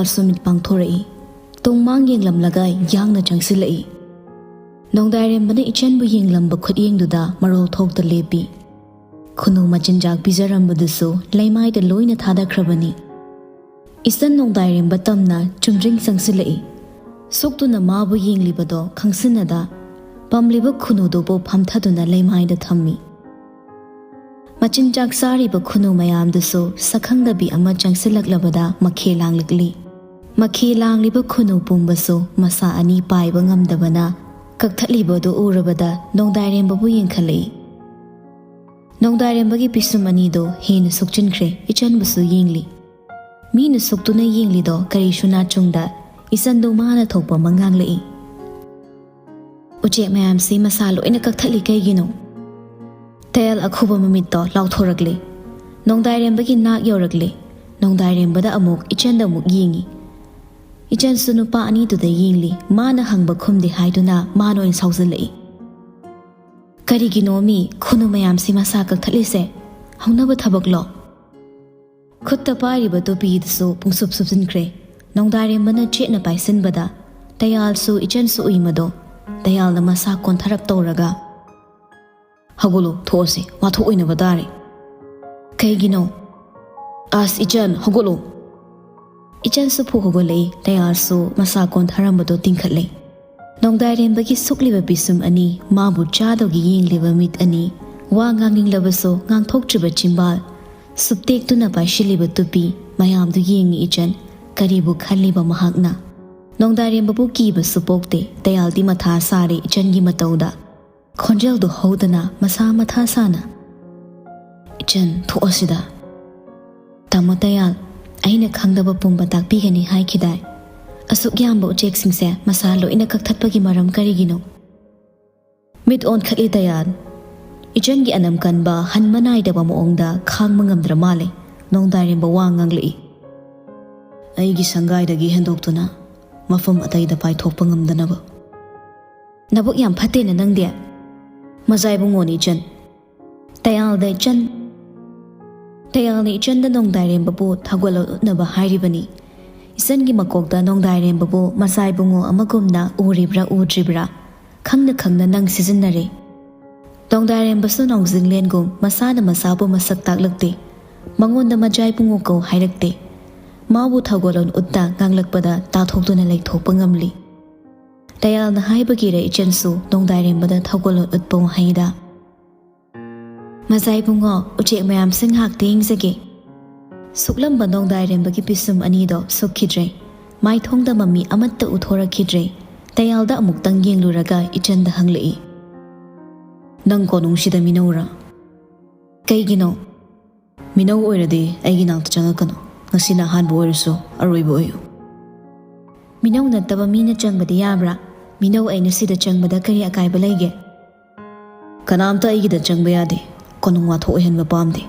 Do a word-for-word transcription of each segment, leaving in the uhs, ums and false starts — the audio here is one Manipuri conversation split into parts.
ꯁꯨꯃꯤꯠ ꯄꯥꯡꯊꯣꯔꯛꯏ꯫ ꯇꯨꯡꯃꯥꯡ ꯌꯦꯡꯂꯝꯂꯒ ꯌꯥꯡꯅ ꯆꯪꯁꯤꯜꯂꯛꯏ꯫ ꯅꯣꯡꯗꯥꯏꯔꯦꯝꯕꯅ ꯏꯆꯟꯕꯨ ꯌꯦꯡꯂꯝꯕ ꯈꯨꯠꯌꯦꯡꯗꯨꯗ ꯃꯔꯣꯜ ꯊꯣꯛꯇ ꯂꯦꯞꯄꯤ꯫ ꯈꯨꯅꯨ ꯃꯆꯤꯟꯖꯥꯛ ꯄꯤꯖꯔꯝꯕꯗꯨꯁꯨ ꯂꯩꯃꯥꯏꯗ ꯂꯣꯏꯅ ꯊꯥꯗꯈ꯭ꯔꯕꯅꯤ꯫ ꯏꯆꯟ ꯅꯣꯡꯗꯥꯏꯔꯦꯝꯕ ꯇꯝꯅ ꯆꯨꯝꯗ꯭ꯔꯤꯡ ꯆꯪꯁꯤꯜꯂꯛꯏ꯫ ꯁꯨꯛꯇꯨꯅ ꯃꯥꯕꯨ ꯌꯦꯡꯂꯤꯕꯗꯣ ꯈꯪꯁꯤꯟꯅꯗ ꯄꯝꯂꯤꯕ ꯈꯨꯅꯨꯗꯨꯕꯨ ꯐꯝꯊꯗꯨꯅ ꯂꯩꯃꯥꯏꯗ ꯊꯝꯃꯤ꯫ ꯃꯆꯤꯟꯖꯥꯛ ꯆꯥꯔꯤꯕ ꯈꯨꯅꯨ ꯃꯌꯥꯝꯗꯨꯁꯨ ꯁꯛꯈꯪꯗꯕꯤ ꯑꯃ ꯆꯪꯁꯤꯜꯂꯛꯂꯕꯗ ꯃꯈꯦ ꯂꯥꯡꯂꯛꯂꯤ꯫ ꯃꯈꯦ ꯂꯥꯡꯂꯤꯕ ꯈꯨꯅꯨ ꯄꯨꯝꯕꯁꯨ ꯃꯁꯥ ꯑꯅꯤ ꯄꯥꯏꯕ ꯉꯝꯗꯕꯅ ꯀꯛꯊꯠꯂꯤꯕꯗꯨ ꯎꯔꯕꯗ ꯅꯣꯡꯗꯥꯏꯔꯦꯝꯕꯕꯨ ꯌꯦꯡꯈꯠꯂꯛꯏ꯫ ꯅꯣꯡꯗꯥꯏꯔꯦꯝꯕꯒꯤ ꯄꯤꯁꯨꯝ ꯑꯅꯤꯗꯣ ꯍꯦꯟꯅ ꯁꯨꯛꯆꯤꯟꯈ꯭ꯔꯦ꯫ ꯏꯆꯟꯕꯨꯁꯨ ꯌꯦꯡꯂꯤ꯫ ꯃꯤꯅ ꯁꯨꯛꯇꯨꯅ ꯌꯦꯡꯂꯤꯗꯣ ꯀꯔꯤꯁꯨ ꯅꯥꯆꯨꯡꯗ ꯏꯆꯟꯗꯨ ꯃꯥꯅ ꯊꯣꯛꯄ ꯑꯃ ꯉꯥꯡꯂꯛꯏ꯫ "ꯎꯆꯦꯛ ꯃꯌꯥꯝꯁꯤ ꯃꯁꯥ ꯂꯣꯏꯅ ꯀꯛꯊꯠꯂꯤ ꯀꯩꯒꯤꯅꯣ?" ꯇꯌꯥꯜ ꯑꯈꯨꯕ ꯃꯃꯤꯠꯇꯣ ꯂꯥꯎꯊꯣꯔꯛꯂꯦ꯫ ꯅꯣꯡꯗꯥꯏꯔꯦꯝꯕꯒꯤ ꯅꯥꯛ ꯌꯧꯔꯛꯂꯦ꯫ ꯅꯣꯡꯗꯥꯏꯔꯦꯝꯕꯗ ꯑꯃꯨꯛ ꯏꯆꯟꯗ ꯑꯃꯨꯛ ꯌꯦꯡꯉꯤ꯫ ꯏꯆꯟꯁꯨ ꯅꯨꯄꯥ ꯑꯅꯤꯗꯨꯗ ꯌꯦꯡꯂꯤ꯫ ꯃꯥꯅ ꯍꯪꯕ ꯈꯨꯝꯗꯦ ꯍꯥꯏꯗꯨꯅ ꯃꯥꯅ ꯑꯣꯏꯅ ꯁꯥꯎꯖꯜꯂꯛꯏ꯫ "ꯀꯔꯤꯒꯤꯅꯣ ꯃꯤ ꯈꯨꯅꯨ ꯃꯌꯥꯝꯁꯤ ꯃꯁꯥ ꯀꯛꯊꯠꯂꯤꯁꯦ? ꯍꯧꯅꯕ ꯊꯕꯛꯂꯣ?" ꯈꯨꯠꯇ ꯄꯥꯏꯔꯤꯕ ꯇꯨꯄꯤꯗꯨꯁꯨ ꯄꯨꯡꯁꯨꯞ ꯁꯨꯞꯆꯤꯟꯈ꯭ꯔꯦ꯫ ꯅꯣꯡꯗꯥꯏꯔꯦꯝꯕꯅ ꯆꯦꯠꯅ ꯄꯥꯏꯁꯤꯟꯕꯗ ꯇꯌꯥꯜꯁꯨ ꯏꯆꯟꯁꯨ ꯎꯏ ꯃꯗꯣ꯫ ꯇꯌꯥꯜꯅ ꯃꯁꯥ ꯀꯣꯟꯊꯔꯞ ꯇꯧꯔꯒ, "ꯍꯧꯒꯠꯂꯣ, ꯊꯣꯛꯑꯁꯤ, ꯋꯥꯊꯣꯛ ꯑꯣꯏꯅꯕ ꯇꯥꯔꯦ꯫" "ꯀꯩꯒꯤꯅꯣ?" "ꯑꯁ, ꯏꯆꯟ, ꯍꯧꯒꯠꯂꯣ!" ꯏꯆꯟꯁꯨ ꯐꯨꯛ ꯍꯧꯒꯠꯂꯛꯏ꯫ ꯇꯌꯥꯜꯁꯨ ꯃꯁꯥ ꯀꯣꯟꯊꯔꯝꯕꯗꯣ ꯇꯤꯡꯈꯠꯂꯦ꯫ ꯅꯣꯡꯗꯥꯏꯔꯦꯝꯕꯒꯤ ꯁꯨꯛꯂꯤꯕ ꯄꯤꯁꯨꯝ ꯑꯅꯤ, ꯃꯥꯕꯨ ꯆꯥꯗꯧꯒꯤ ꯌꯦꯡꯂꯤꯕ ꯃꯤꯠ ꯑꯅꯤ, ꯋꯥ ꯉꯥꯡꯅꯤꯡꯂꯕꯁꯨ ꯉꯥꯡꯊꯣꯛꯇ꯭ꯔꯤꯕ ꯆꯤꯝꯕꯥꯜ, ꯁꯨꯞꯇꯦꯛꯇꯨꯅ ꯄꯥꯏꯁꯤꯜꯂꯤꯕ ꯇꯨꯄꯤ ꯃꯌꯥꯝꯗꯨ ꯌꯦꯡꯉꯤ ꯏꯆꯟ꯫ ꯀꯔꯤꯕꯨ ꯈꯜꯂꯤꯕ ꯃꯍꯥꯛꯅ? ꯅꯣꯡꯗꯥꯏꯔꯦꯝꯕꯕꯨ ꯀꯤꯕꯁꯨ ꯄꯣꯛꯇꯦ꯫ ꯇꯌꯥꯜꯗꯤ ꯃꯊꯥ ꯁꯥꯔꯦ ꯏꯆꯟꯒꯤ ꯃꯇꯧꯗ꯫ ꯈꯣꯟꯖꯦꯜꯗꯨ ꯍꯧꯗꯅ ꯃꯁꯥ ꯃꯊꯥ ꯁꯥꯅ, "ꯏꯆꯟ, ꯊꯣꯛꯑꯁꯤꯗ꯫" "ꯇꯥꯃꯣ ꯇꯌꯥꯜ, ꯑꯩꯅ ꯈꯪꯗꯕ ꯄꯨꯝꯕ ꯇꯥꯛꯄꯤꯒꯅꯤ ꯍꯥꯏꯈꯤꯗꯥꯏ? ꯑꯁꯨꯛ ꯌꯥꯝꯕ ꯎꯆꯦꯛꯁꯤꯡꯁꯦ ꯃꯁꯥ ꯂꯣꯏꯅ ꯀꯛꯊꯠꯄꯒꯤ ꯃꯔꯝ ꯀꯔꯤꯒꯤꯅꯣ?" ꯃꯤꯠ ꯑꯣꯟꯈꯠꯂꯤ ꯇꯌꯥꯜ꯫ ꯏꯆꯟꯒꯤ ꯑꯅꯝ ꯀꯟꯕ ꯍꯟꯕ ꯅꯥꯏꯗꯕ ꯃꯑꯣꯡꯗ ꯈꯥꯡꯕ ꯉꯝꯗ꯭ꯔ ꯃꯥꯜꯂꯦ꯫ ꯅꯣꯡꯗꯥꯏꯔꯦꯝꯕ ꯋꯥ ꯉꯥꯡꯂꯛꯏ꯫ "ꯑꯩꯒꯤ ꯁꯪꯒꯥꯏꯗꯒꯤ ꯍꯦꯟꯗꯣꯛꯇꯨꯅ ꯃꯐꯝ ꯑꯇꯩꯗ ꯄꯥꯏꯊꯣꯛꯄ ꯉꯝꯗꯅꯕ꯫" "ꯅꯕꯨꯛ ꯌꯥꯝ ꯐꯠꯇꯦꯅ ꯅꯪꯗꯤ꯫ ꯃꯖꯥ ꯏꯕꯨꯡꯉꯣꯅꯤ ꯏꯆꯟ꯫" ꯇꯌꯥꯜꯗ ꯏꯆꯟ, ꯇꯌꯥꯜꯅ ꯏꯆꯟꯗ ꯅꯣꯡꯗꯥꯏꯔꯦꯝꯕꯕꯨ ꯊꯧꯒꯜꯂꯣꯟ ꯎꯠꯅꯕ ꯍꯥꯏꯔꯤꯕꯅꯤ꯫ ꯏꯆꯟꯒꯤ ꯃꯀꯣꯛꯇ ꯅꯣꯡꯗꯥꯏꯔꯦꯝꯕꯕꯨ ꯃꯆꯥ ꯏꯕꯨꯡꯉꯣ ꯑꯃꯒꯨꯝꯅ ꯎꯔꯤꯕ꯭ꯔꯥ ꯎꯗ꯭ꯔꯤꯕ꯭ꯔꯥ ꯈꯪꯅ ꯈꯪꯅ ꯅꯪ ꯁꯤꯖꯤꯟꯅꯔꯦ꯫ ꯅꯣꯡꯗꯥꯏꯔꯦꯝꯕꯁꯨ ꯅꯣꯡꯖꯤꯡꯂꯦꯟꯒꯨꯝ ꯃꯁꯥꯅ ꯃꯁꯥꯕꯨ ꯃꯁꯛ ꯇꯥꯛꯂꯛꯇꯦ꯫ ꯃꯉꯣꯟꯗ ꯃꯆꯥ ꯏꯕꯨꯡꯉꯣ ꯀꯧ ꯍꯥꯏꯔꯛꯇꯦ꯫ ꯃꯥꯕꯨ ꯊꯧꯒꯜꯂꯣꯟ ꯎꯠꯇ ꯉꯥꯡꯂꯛꯄꯗ ꯇꯥꯊꯣꯛꯇꯨꯅ ꯂꯩꯊꯣꯛꯄ ꯉꯝꯂꯤ꯫ ꯇꯌꯥꯜꯅ ꯍꯥꯏꯕꯒꯤꯔ ꯏꯆꯟꯁꯨ ꯅꯣꯡꯗꯥꯏꯔꯦꯝꯕꯗ ꯊꯧꯒꯜꯂꯣꯟ ꯎꯠꯄ ꯋꯥꯍꯩꯗ "ꯃꯆꯥ ꯏꯕꯨꯡꯉꯣ, ꯎꯆꯦꯛ ꯃꯌꯥꯝꯁꯦ ꯉꯥꯏꯍꯥꯛꯇ ꯌꯦꯡꯖꯒꯦ"꯫ ꯁꯨꯛꯂꯝꯕ ꯅꯣꯡꯗꯥꯏꯔꯦꯝꯕꯒꯤ ꯄꯤꯁꯨꯝ ꯑꯅꯤꯗꯣ ꯁꯨꯛꯈꯤꯗ꯭ꯔꯦ꯫ ꯃꯥꯏꯊꯣꯡꯗ ꯃꯃꯤ ꯑꯃꯠꯇ ꯎꯊꯣꯔꯛꯈꯤꯗ꯭ꯔꯦ꯫ ꯇꯌꯥꯜꯗ ꯑꯃꯨꯛꯇꯪ ꯌꯦꯡꯂꯨꯔꯒ ꯏꯆꯟꯗ ꯍꯪꯂꯛꯏ, "ꯅꯪ ꯀꯣꯅꯨꯡꯁꯤꯗ ꯃꯤꯅꯧꯔ?" "ꯀꯩꯒꯤꯅꯣ?" "ꯃꯤꯅꯧ ꯑꯣꯏꯔꯗꯤ ꯑꯩꯒꯤ ꯅꯥꯛꯇ ꯆꯪꯉꯛꯀꯅꯨ꯫ ꯉꯁꯤꯅ ꯑꯍꯥꯟꯕ ꯑꯣꯏꯔꯁꯨ ꯑꯔꯣꯏꯕ ꯑꯣꯏꯌꯨ"꯫ "ꯃꯤꯅꯧ ꯅꯠꯇꯕ ꯃꯤꯅ ꯆꯪꯕꯗꯤ ꯌꯥꯕ꯭ꯔꯥ? ꯃꯤꯅꯧ ꯑꯩꯅ ꯁꯤꯗ ꯆꯪꯕꯗ ꯀꯔꯤ ꯑꯀꯥꯏꯕ ꯂꯩꯒꯦ?" "ꯀꯅꯥꯝꯇ ꯑꯩꯒꯤꯗ ꯆꯪꯕ ꯌꯥꯗꯦ꯫ ꯀꯣꯅꯨꯡ ꯋꯥꯊꯣꯛ ꯑꯣꯏꯍꯟꯕ ꯄꯥꯝꯗꯦ"꯫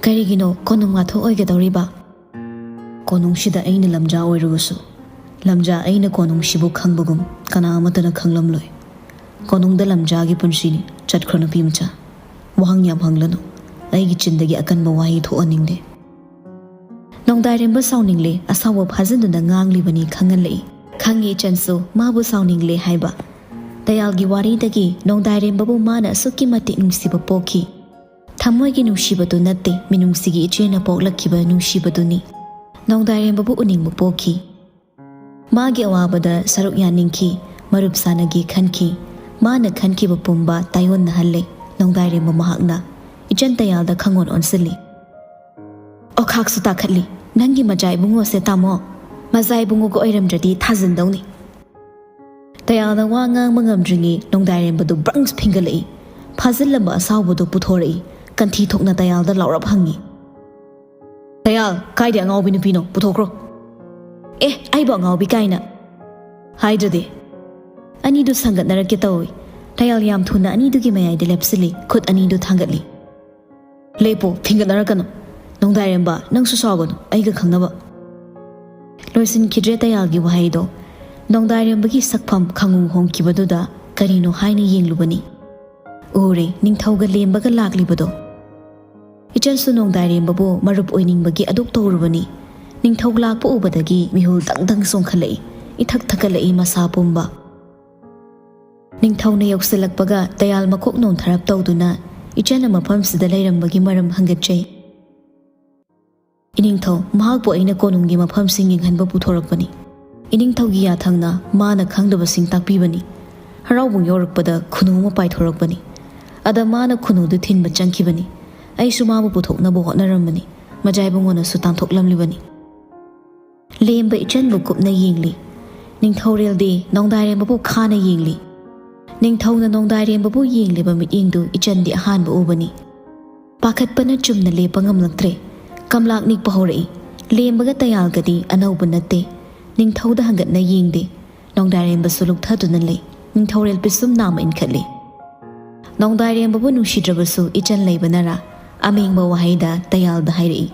"ꯀꯔꯤꯒꯤꯅꯣ ꯀꯣꯅꯨꯡ ꯋꯥꯊꯣꯛ ꯑꯣꯏꯒꯗꯧꯔꯤꯕ?" "ꯀꯣꯅꯨꯡꯁꯤꯗ ꯑꯩꯅ ꯂꯝꯖꯥ ꯑꯣꯏꯔꯨꯕꯁꯨ, ꯂꯝꯖꯥ ꯑꯩꯅ ꯀꯣꯅꯨꯡꯁꯤꯕꯨ ꯈꯪꯕꯒꯨꯝ ꯀꯅꯥ ꯑꯃꯠꯇꯅ ꯈꯪꯂꯝꯂꯣꯏ꯫ ꯀꯣꯅꯨꯡꯗ ꯂꯝꯖꯥꯒꯤ ꯄꯨꯟꯁꯤꯅꯤ꯫ ꯆꯠꯈ꯭ꯔꯣ ꯅꯨꯄꯤ ꯃꯆꯥ꯫ ꯋꯥꯍꯪ ꯌꯥꯝ ꯍꯪꯂꯅꯨ꯫ ꯑꯩꯒꯤ ꯆꯤꯟꯗꯒꯤ ꯑꯀꯟꯕ ꯋꯥꯍꯩ ꯊꯣꯛꯍꯟꯅꯤꯡꯗꯦ"꯫ ꯅꯣꯡꯗꯥꯏꯔꯦꯝꯕ ꯁꯥꯎꯅꯤꯡꯂꯦ꯫ ꯑꯁꯥꯎꯕ ꯐꯥꯖꯤꯟꯗꯨꯅ ꯉꯥꯡꯂꯤꯕꯅꯤ ꯈꯪꯍꯜꯂꯛꯏ꯫ ꯈꯪꯉꯤ ꯏꯆꯟꯁꯨ ꯃꯥꯕꯨ ꯁꯥꯎꯅꯤꯡꯂꯦ ꯍꯥꯏꯕ꯫ ꯇꯌꯥꯜꯒꯤ ꯋꯥꯔꯤꯗꯒꯤ ꯅꯣꯡꯗꯥꯏꯔꯦꯝꯕꯕꯨ ꯃꯥꯅ ꯑꯁꯨꯛꯀꯤ ꯃꯇꯤꯛ ꯅꯨꯡꯁꯤꯕ ꯄꯣꯛꯈꯤ꯫ ꯊꯃꯣꯏꯒꯤ ꯅꯨꯡꯁꯤꯕꯗꯨ ꯅꯠꯇꯦ, ꯃꯤꯅꯨꯡꯁꯤꯒꯤ ꯏꯆꯦꯅ ꯄꯣꯛꯂꯛꯈꯤꯕ ꯅꯨꯡꯁꯤꯕꯗꯨꯅꯤ꯫ ꯅꯣꯡꯗꯥꯏꯔꯦꯝꯕꯕꯨ ꯎꯅꯤꯡꯕ ꯄꯣꯛꯈꯤ꯫ ꯃꯥꯒꯤ ꯑꯋꯥꯕꯗ ꯁꯔꯨꯛ ꯌꯥꯅꯤꯡꯈꯤ, ꯃꯔꯨꯞ ꯁꯥꯟꯅꯒꯦ ꯈꯟꯈꯤ꯫ ꯃꯥꯅ ꯈꯟꯈꯤꯕ ꯄꯨꯝꯕ ꯇꯥꯏꯑꯣꯟꯅꯍꯜꯂꯦ ꯅꯣꯡꯗꯥꯏꯔꯦꯝꯕ ꯃꯍꯥꯛꯅ꯫ ꯏꯆꯟ ꯇꯌꯥꯜꯗ ꯈꯪꯑꯣꯟ ꯑꯣꯟꯁꯤꯜꯂꯤ꯫ ꯑꯣꯈꯥꯛꯁꯨ ꯇꯥꯈꯠꯂꯤ꯫ "ꯅꯪꯒꯤ ꯃꯆꯥ ꯏꯕꯨꯡꯉꯣꯁꯦ ꯇꯥꯃꯣ, ꯃꯆꯥ ꯏꯕꯨꯡꯉꯣꯒ ꯑꯣꯏꯔꯝꯗ꯭ꯔꯗꯤ ꯊꯥꯖꯤꯟꯗꯧꯅꯤ"꯫ ꯇꯌꯥꯜꯅ ꯋꯥ ꯉꯥꯡꯕ ꯉꯝꯗ꯭ꯔꯤꯉꯩ ꯅꯣꯡꯗꯥꯏꯔꯦꯝꯕꯗꯨ ꯕ꯭ꯔꯪꯁ ꯐꯤꯡꯒꯠꯂꯛꯏ꯫ ꯐꯥꯖꯤꯜꯂꯝꯕ ꯑꯁꯥꯎꯕꯗꯨ ꯄꯨꯊꯣꯔꯛꯏ꯫ ꯀꯟꯊꯤ ꯊꯣꯛꯅ ꯇꯌꯥꯜꯗ ꯂꯥꯎꯔꯞ ꯍꯪꯉꯤ, "ꯇꯌꯥꯜ, ꯀꯥꯏꯗꯩ ꯑꯉꯥꯎꯕꯤ ꯅꯨꯄꯤꯅꯣ? ꯄꯨꯊꯣꯛꯈ꯭ꯔꯣ"꯫ "ꯑꯦ, ꯑꯩꯕꯨ ꯑꯉꯥꯎꯕꯤ ꯀꯥꯏꯅ"꯫ "ꯍꯥꯏꯗ꯭ꯔꯗꯤ"꯫ ꯑꯅꯤꯗꯨ ꯁꯪꯒꯠꯅꯔꯛꯀꯦ ꯇꯧꯏ꯫ ꯇꯌꯥꯜ ꯌꯥꯝ ꯊꯨꯅ ꯑꯅꯤꯗꯨꯒꯤ ꯃꯌꯥꯏꯗ ꯂꯦꯞꯁꯤꯜꯂꯤ, ꯈꯨꯠ ꯑꯅꯤꯗꯨ ꯊꯥꯡꯒꯠꯂꯤ꯫ "ꯂꯦꯞꯄꯣ, ꯊꯤꯡꯒꯠꯅꯔꯛꯀꯅꯨ꯫ ꯅꯣꯡꯗꯥꯏꯔꯦꯝꯕ, ꯅꯪꯁꯨ ꯁꯥꯎꯒꯅꯨ, ꯑꯩꯒ ꯈꯪꯅꯕ"꯫ ꯂꯣꯏꯁꯤꯟꯈꯤꯗ꯭ꯔꯦ ꯇꯌꯥꯜꯒꯤ ꯋꯥꯍꯩꯗꯣ꯫ ꯅꯣꯡꯗꯥꯏꯔꯦꯝꯕꯒꯤ ꯁꯛꯐꯝ ꯈꯪꯍꯣꯡ ꯍꯣꯡꯈꯤꯕꯗꯨꯗ ꯀꯔꯤꯅꯣ ꯍꯥꯏꯅ ꯌꯦꯡꯂꯨꯕꯅꯤ꯫ ꯎꯔꯦ, ꯅꯤꯡꯊꯧꯒ ꯂꯦꯝꯕꯒ ꯂꯥꯛꯂꯤꯕꯗꯣ꯫ ꯏꯆꯟꯁꯨ ꯅꯣꯡꯗꯥꯏꯔꯦꯝꯕꯕꯨ ꯃꯔꯨꯞ ꯑꯣꯏꯅꯤꯡꯕꯒꯤ ꯑꯗꯨꯛ ꯇꯧꯔꯨꯕꯅꯤ꯫ ꯅꯤꯡꯊꯧ ꯂꯥꯛꯄ ꯎꯕꯗꯒꯤ ꯃꯤꯍꯨꯜ ꯗꯪ ꯗꯪ ꯆꯣꯡꯈꯠꯂꯛꯏ, ꯏꯊꯛ ꯊꯛꯀꯠꯂꯛꯏ ꯃꯁꯥ ꯄꯨꯝꯕ꯫ ꯅꯤꯡꯊꯧꯅ ꯌꯧꯁꯤꯜꯂꯛꯄꯒ ꯇꯌꯥꯜ ꯃꯀꯣꯛ ꯅꯣꯝꯊꯔꯞ ꯇꯧꯗꯨꯅ ꯏꯆꯟꯅ ꯃꯐꯝꯁꯤꯗ ꯂꯩꯔꯝꯕꯒꯤ ꯃꯔꯝ ꯍꯪꯒꯠꯆꯩ꯫ "ꯏꯅꯤꯡꯊꯧ, ꯃꯍꯥꯛꯄꯨ ꯑꯩꯅ ꯀꯣꯅꯨꯡꯒꯤ ꯃꯐꯝꯁꯤꯡ ꯌꯦꯡꯍꯟꯕ ꯄꯨꯊꯣꯔꯛꯄꯅꯤ꯫" ꯏꯅꯤꯡꯊꯧꯒꯤ ꯌꯥꯊꯪꯅ ꯃꯥꯅ ꯈꯪꯗꯕꯁꯤꯡ ꯇꯥꯛꯄꯤꯕꯅꯤ꯫ ꯍꯔꯥꯎꯕꯨꯡ ꯌꯧꯔꯛꯄꯗ ꯈꯨꯅꯨ ꯑꯃ ꯄꯥꯏꯊꯣꯔꯛꯄꯅꯤ꯫ ꯑꯗ ꯃꯥꯅ ꯈꯨꯅꯨꯗꯨ ꯊꯤꯟꯕ ꯆꯪꯈꯤꯕꯅꯤ꯫ ꯑꯩꯁꯨ ꯃꯥꯕꯨ ꯄꯨꯊꯣꯛꯅꯕ ꯍꯣꯠꯅꯔꯝꯕꯅꯤ꯫ ꯃꯖꯥꯏꯕꯨꯡꯉꯣꯅꯁꯨ ꯇꯥꯟꯊꯣꯛꯂꯝꯂꯤꯕꯅꯤ꯫ ꯂꯦꯝꯕ ꯏꯆꯟꯕꯨ ꯀꯨꯞꯅ ꯌꯦꯡꯂꯤ꯫ ꯅꯤꯡꯊꯧꯔꯦꯜꯗꯤ ꯅꯣꯡꯗꯥꯏꯔꯦꯝꯕꯕꯨ ꯈꯥꯅ ꯌꯦꯡꯂꯤ꯫ ꯅꯤꯡꯊꯧꯅ ꯅꯣꯡꯗꯥꯏꯔꯦꯝꯕꯕꯨ ꯌꯦꯡꯂꯤꯕ ꯃꯤꯠꯌꯦꯡꯗꯨ ꯏꯆꯟꯗꯤ ꯑꯍꯥꯟꯕ ꯎꯕꯅꯤ꯫ ꯄꯥꯈꯠꯄꯅ ꯆꯨꯝꯅ ꯂꯦꯞꯄ ꯉꯝꯂꯛꯇ꯭ꯔꯦ꯫ ꯀꯝꯂꯥꯛ ꯅꯤꯛꯄ ꯍꯧꯔꯛꯏ꯫ ꯂꯦꯝꯕꯒ ꯇꯌꯥꯜꯒꯗꯤ ꯑꯅꯧꯕ ꯅꯠꯇꯦ꯫ ꯅꯤꯡꯊꯧꯗ ꯍꯪꯒꯠꯅ ꯌꯦꯡꯗꯦ꯫ ꯅꯣꯡꯗꯥꯏꯔꯦꯝꯕꯁꯨ ꯂꯨꯞꯊꯗꯨꯅ ꯂꯩ꯫ ꯅꯤꯡꯊꯧꯔꯦꯜ ꯄꯤꯁꯨꯝ ꯅꯥꯝꯃ ꯏꯟꯈꯠꯂꯤ꯫ ꯅꯣꯡꯗꯥꯏꯔꯦꯝꯕꯕꯨ ꯅꯨꯡꯁꯤꯗ꯭ꯔꯕꯁꯨ ꯏꯆꯟ ꯂꯩꯕꯅꯔꯥ? ꯑꯃꯦꯡꯕ ꯋꯥꯍꯩꯗ ꯇꯌꯥꯜꯗ ꯍꯥꯏꯔꯛꯏ꯫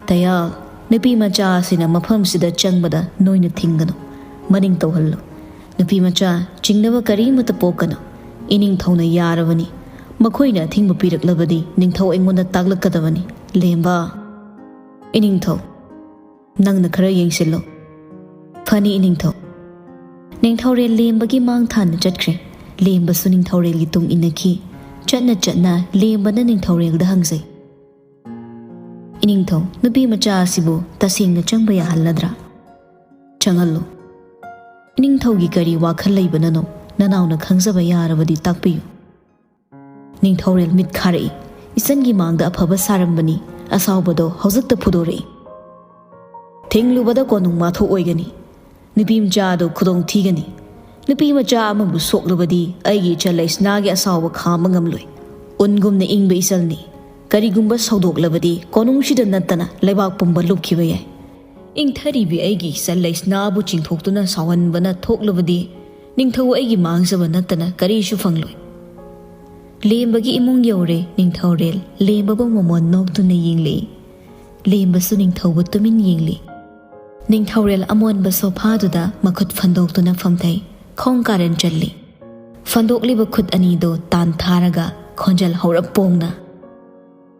"ꯇꯌꯥꯜ, ꯅꯨꯄꯤ ꯃꯆꯥ ꯑꯁꯤꯅ ꯃꯐꯝꯁꯤꯗ ꯆꯪꯕꯗ ꯅꯣꯏꯅ ꯊꯤꯡꯒꯅꯨ꯫ ꯃꯅꯤꯡ ꯇꯧꯍꯜꯂꯨ꯫ ꯅꯨꯄꯤ ꯃꯆꯥ, ꯆꯤꯡꯅꯕ ꯀꯔꯤꯃꯠꯇ ꯄꯣꯛꯀꯅꯨ꯫ ꯏꯅꯤꯡꯊꯧꯅ ꯌꯥꯔꯕꯅꯤ꯫ ꯃꯈꯣꯏꯅ ꯑꯊꯤꯡꯕ ꯄꯤꯔꯛꯂꯕꯗꯤ ꯅꯤꯡꯊꯧ ꯑꯩꯉꯣꯟꯗ ꯇꯥꯛꯂꯛꯀꯗꯕꯅꯤ꯫ ꯂꯦꯝꯕ꯫" "ꯏꯅꯤꯡꯊꯧ, ꯅꯪꯅ ꯈꯔ ꯌꯦꯡꯁꯤꯜꯂꯨ꯫" "ꯐꯅꯤ, ꯏꯅꯤꯡꯊꯧ꯫" ꯅꯤꯡꯊꯧꯔꯦꯜ ꯂꯦꯝꯕꯒꯤ ꯃꯥꯡ ꯊꯥꯅ ꯆꯠꯈ꯭ꯔꯦ꯫ ꯂꯦꯝꯕꯁꯨ ꯅꯤꯡꯊꯧꯔꯦꯜꯒꯤ ꯇꯨꯡ ꯏꯟꯅꯈꯤ꯫ ꯆꯠꯅ ꯆꯠꯅ ꯂꯦꯝꯕꯅ ꯅꯤꯡꯊꯧꯔꯦꯜꯗ ꯍꯪꯖꯩ, "ꯏꯅꯤꯡꯊꯧ, ꯅꯨꯄꯤ ꯃꯆꯥ ꯑꯁꯤꯕꯨ ꯇꯁꯦꯡꯅ ꯆꯪꯕ ꯌꯥꯍꯜꯂꯗ꯭ꯔꯥ?" "ꯆꯪꯍꯜꯂꯨ꯫" "ꯏꯅꯤꯡꯊꯧꯒꯤ ꯀꯔꯤ ꯋꯥꯈꯜ ꯂꯩꯕꯅꯅꯣ? ꯅꯅꯥꯎꯅ ꯈꯪꯖꯕ ꯌꯥꯔꯕꯗꯤ ꯇꯥꯛꯄꯤꯌꯨ꯫" ꯅꯤꯡꯊꯧꯔꯦꯜ ꯃꯤꯠ ꯈꯥꯔꯛꯏ꯫ ꯏꯆꯟꯒꯤ ꯃꯥꯡꯗ ꯑꯐꯕ ꯁꯥꯔꯝꯕꯅꯤ, ꯑꯁꯥꯎꯕꯗꯣ ꯍꯧꯖꯤꯛꯇ ꯐꯨꯗꯣꯔꯛꯏ꯫ "ꯊꯤꯡꯂꯨꯕꯗ ꯀꯣꯅꯨꯡ ꯃꯥꯊꯣꯛ ꯑꯣꯏꯒꯅꯤ꯫ ꯅꯨꯄꯤ ꯃꯆꯥ ꯑꯗꯨ ꯈꯨꯗꯣꯡ ꯊꯤꯒꯅꯤ꯫ ꯅꯨꯄꯤ ꯃꯆꯥ ꯑꯃꯕꯨ ꯁꯣꯛꯂꯕꯗꯤ ꯑꯩꯒꯤ ꯏꯆꯜ ꯂꯩꯁꯅꯥꯒꯤ ꯑꯁꯥꯎꯕ ꯈꯥꯝꯕ ꯉꯝꯂꯣꯏ꯫ ꯎꯟꯒꯨꯝꯅ ꯏꯪꯕ ꯏꯆꯜꯅꯤ꯫ ꯀꯔꯤꯒꯨꯝꯕ ꯁꯧꯗꯣꯛꯂꯕꯗꯤ ꯀꯣꯅꯨꯡꯁꯤꯗ ꯅꯠꯇꯅ ꯂꯩꯕꯥꯛ ꯄꯨꯝꯕ ꯂꯨꯞꯈꯤꯕ ꯌꯥꯏ꯫ ꯏꯪꯊꯔꯤꯕꯤ ꯑꯩꯒꯤ ꯏꯆꯜ ꯂꯩꯁꯅꯥꯕꯨ ꯆꯤꯡꯊꯣꯛꯇꯨꯅ ꯁꯥꯎꯍꯟꯕꯅ ꯊꯣꯛꯂꯕꯗꯤ ꯅꯤꯡꯊꯧ ꯑꯩꯒꯤ ꯃꯥꯡꯖꯕ ꯅꯠꯇꯅ ꯀꯔꯤꯁꯨ ꯐꯪꯂꯣꯏ꯫" ꯂꯦꯝꯕꯒꯤ ꯏꯃꯨꯡ ꯌꯧꯔꯦ꯫ ꯅꯤꯡꯊꯧꯔꯦꯜ ꯂꯦꯝꯕꯕꯨ ꯃꯃꯣꯟ ꯅꯣꯛꯇꯨꯅ ꯌꯦꯡꯂꯤ꯫ ꯂꯦꯝꯕꯁꯨ ꯅꯤꯡꯊꯧꯕꯨ ꯇꯨꯃꯤꯟ ꯌꯦꯡꯂꯤ꯫ ꯅꯤꯡꯊꯧꯔꯦꯜ ꯑꯃꯣꯟꯕ ꯁꯣꯐꯥꯗꯨꯗ ꯃꯈꯨꯠ ꯐꯟꯗꯣꯛꯇꯨꯅ ꯐꯝꯊꯩ꯫ ꯈꯣꯡ ꯀꯥꯔꯟ ꯆꯜꯂꯤ꯫ ꯐꯟꯗꯣꯛꯂꯤꯕ ꯈꯨꯠ ꯑꯅꯤꯗꯨ ꯇꯥꯟꯊꯥꯔꯒ ꯈꯣꯟꯖꯦꯜ ꯍꯧꯔꯞ ꯄꯣꯡꯅ,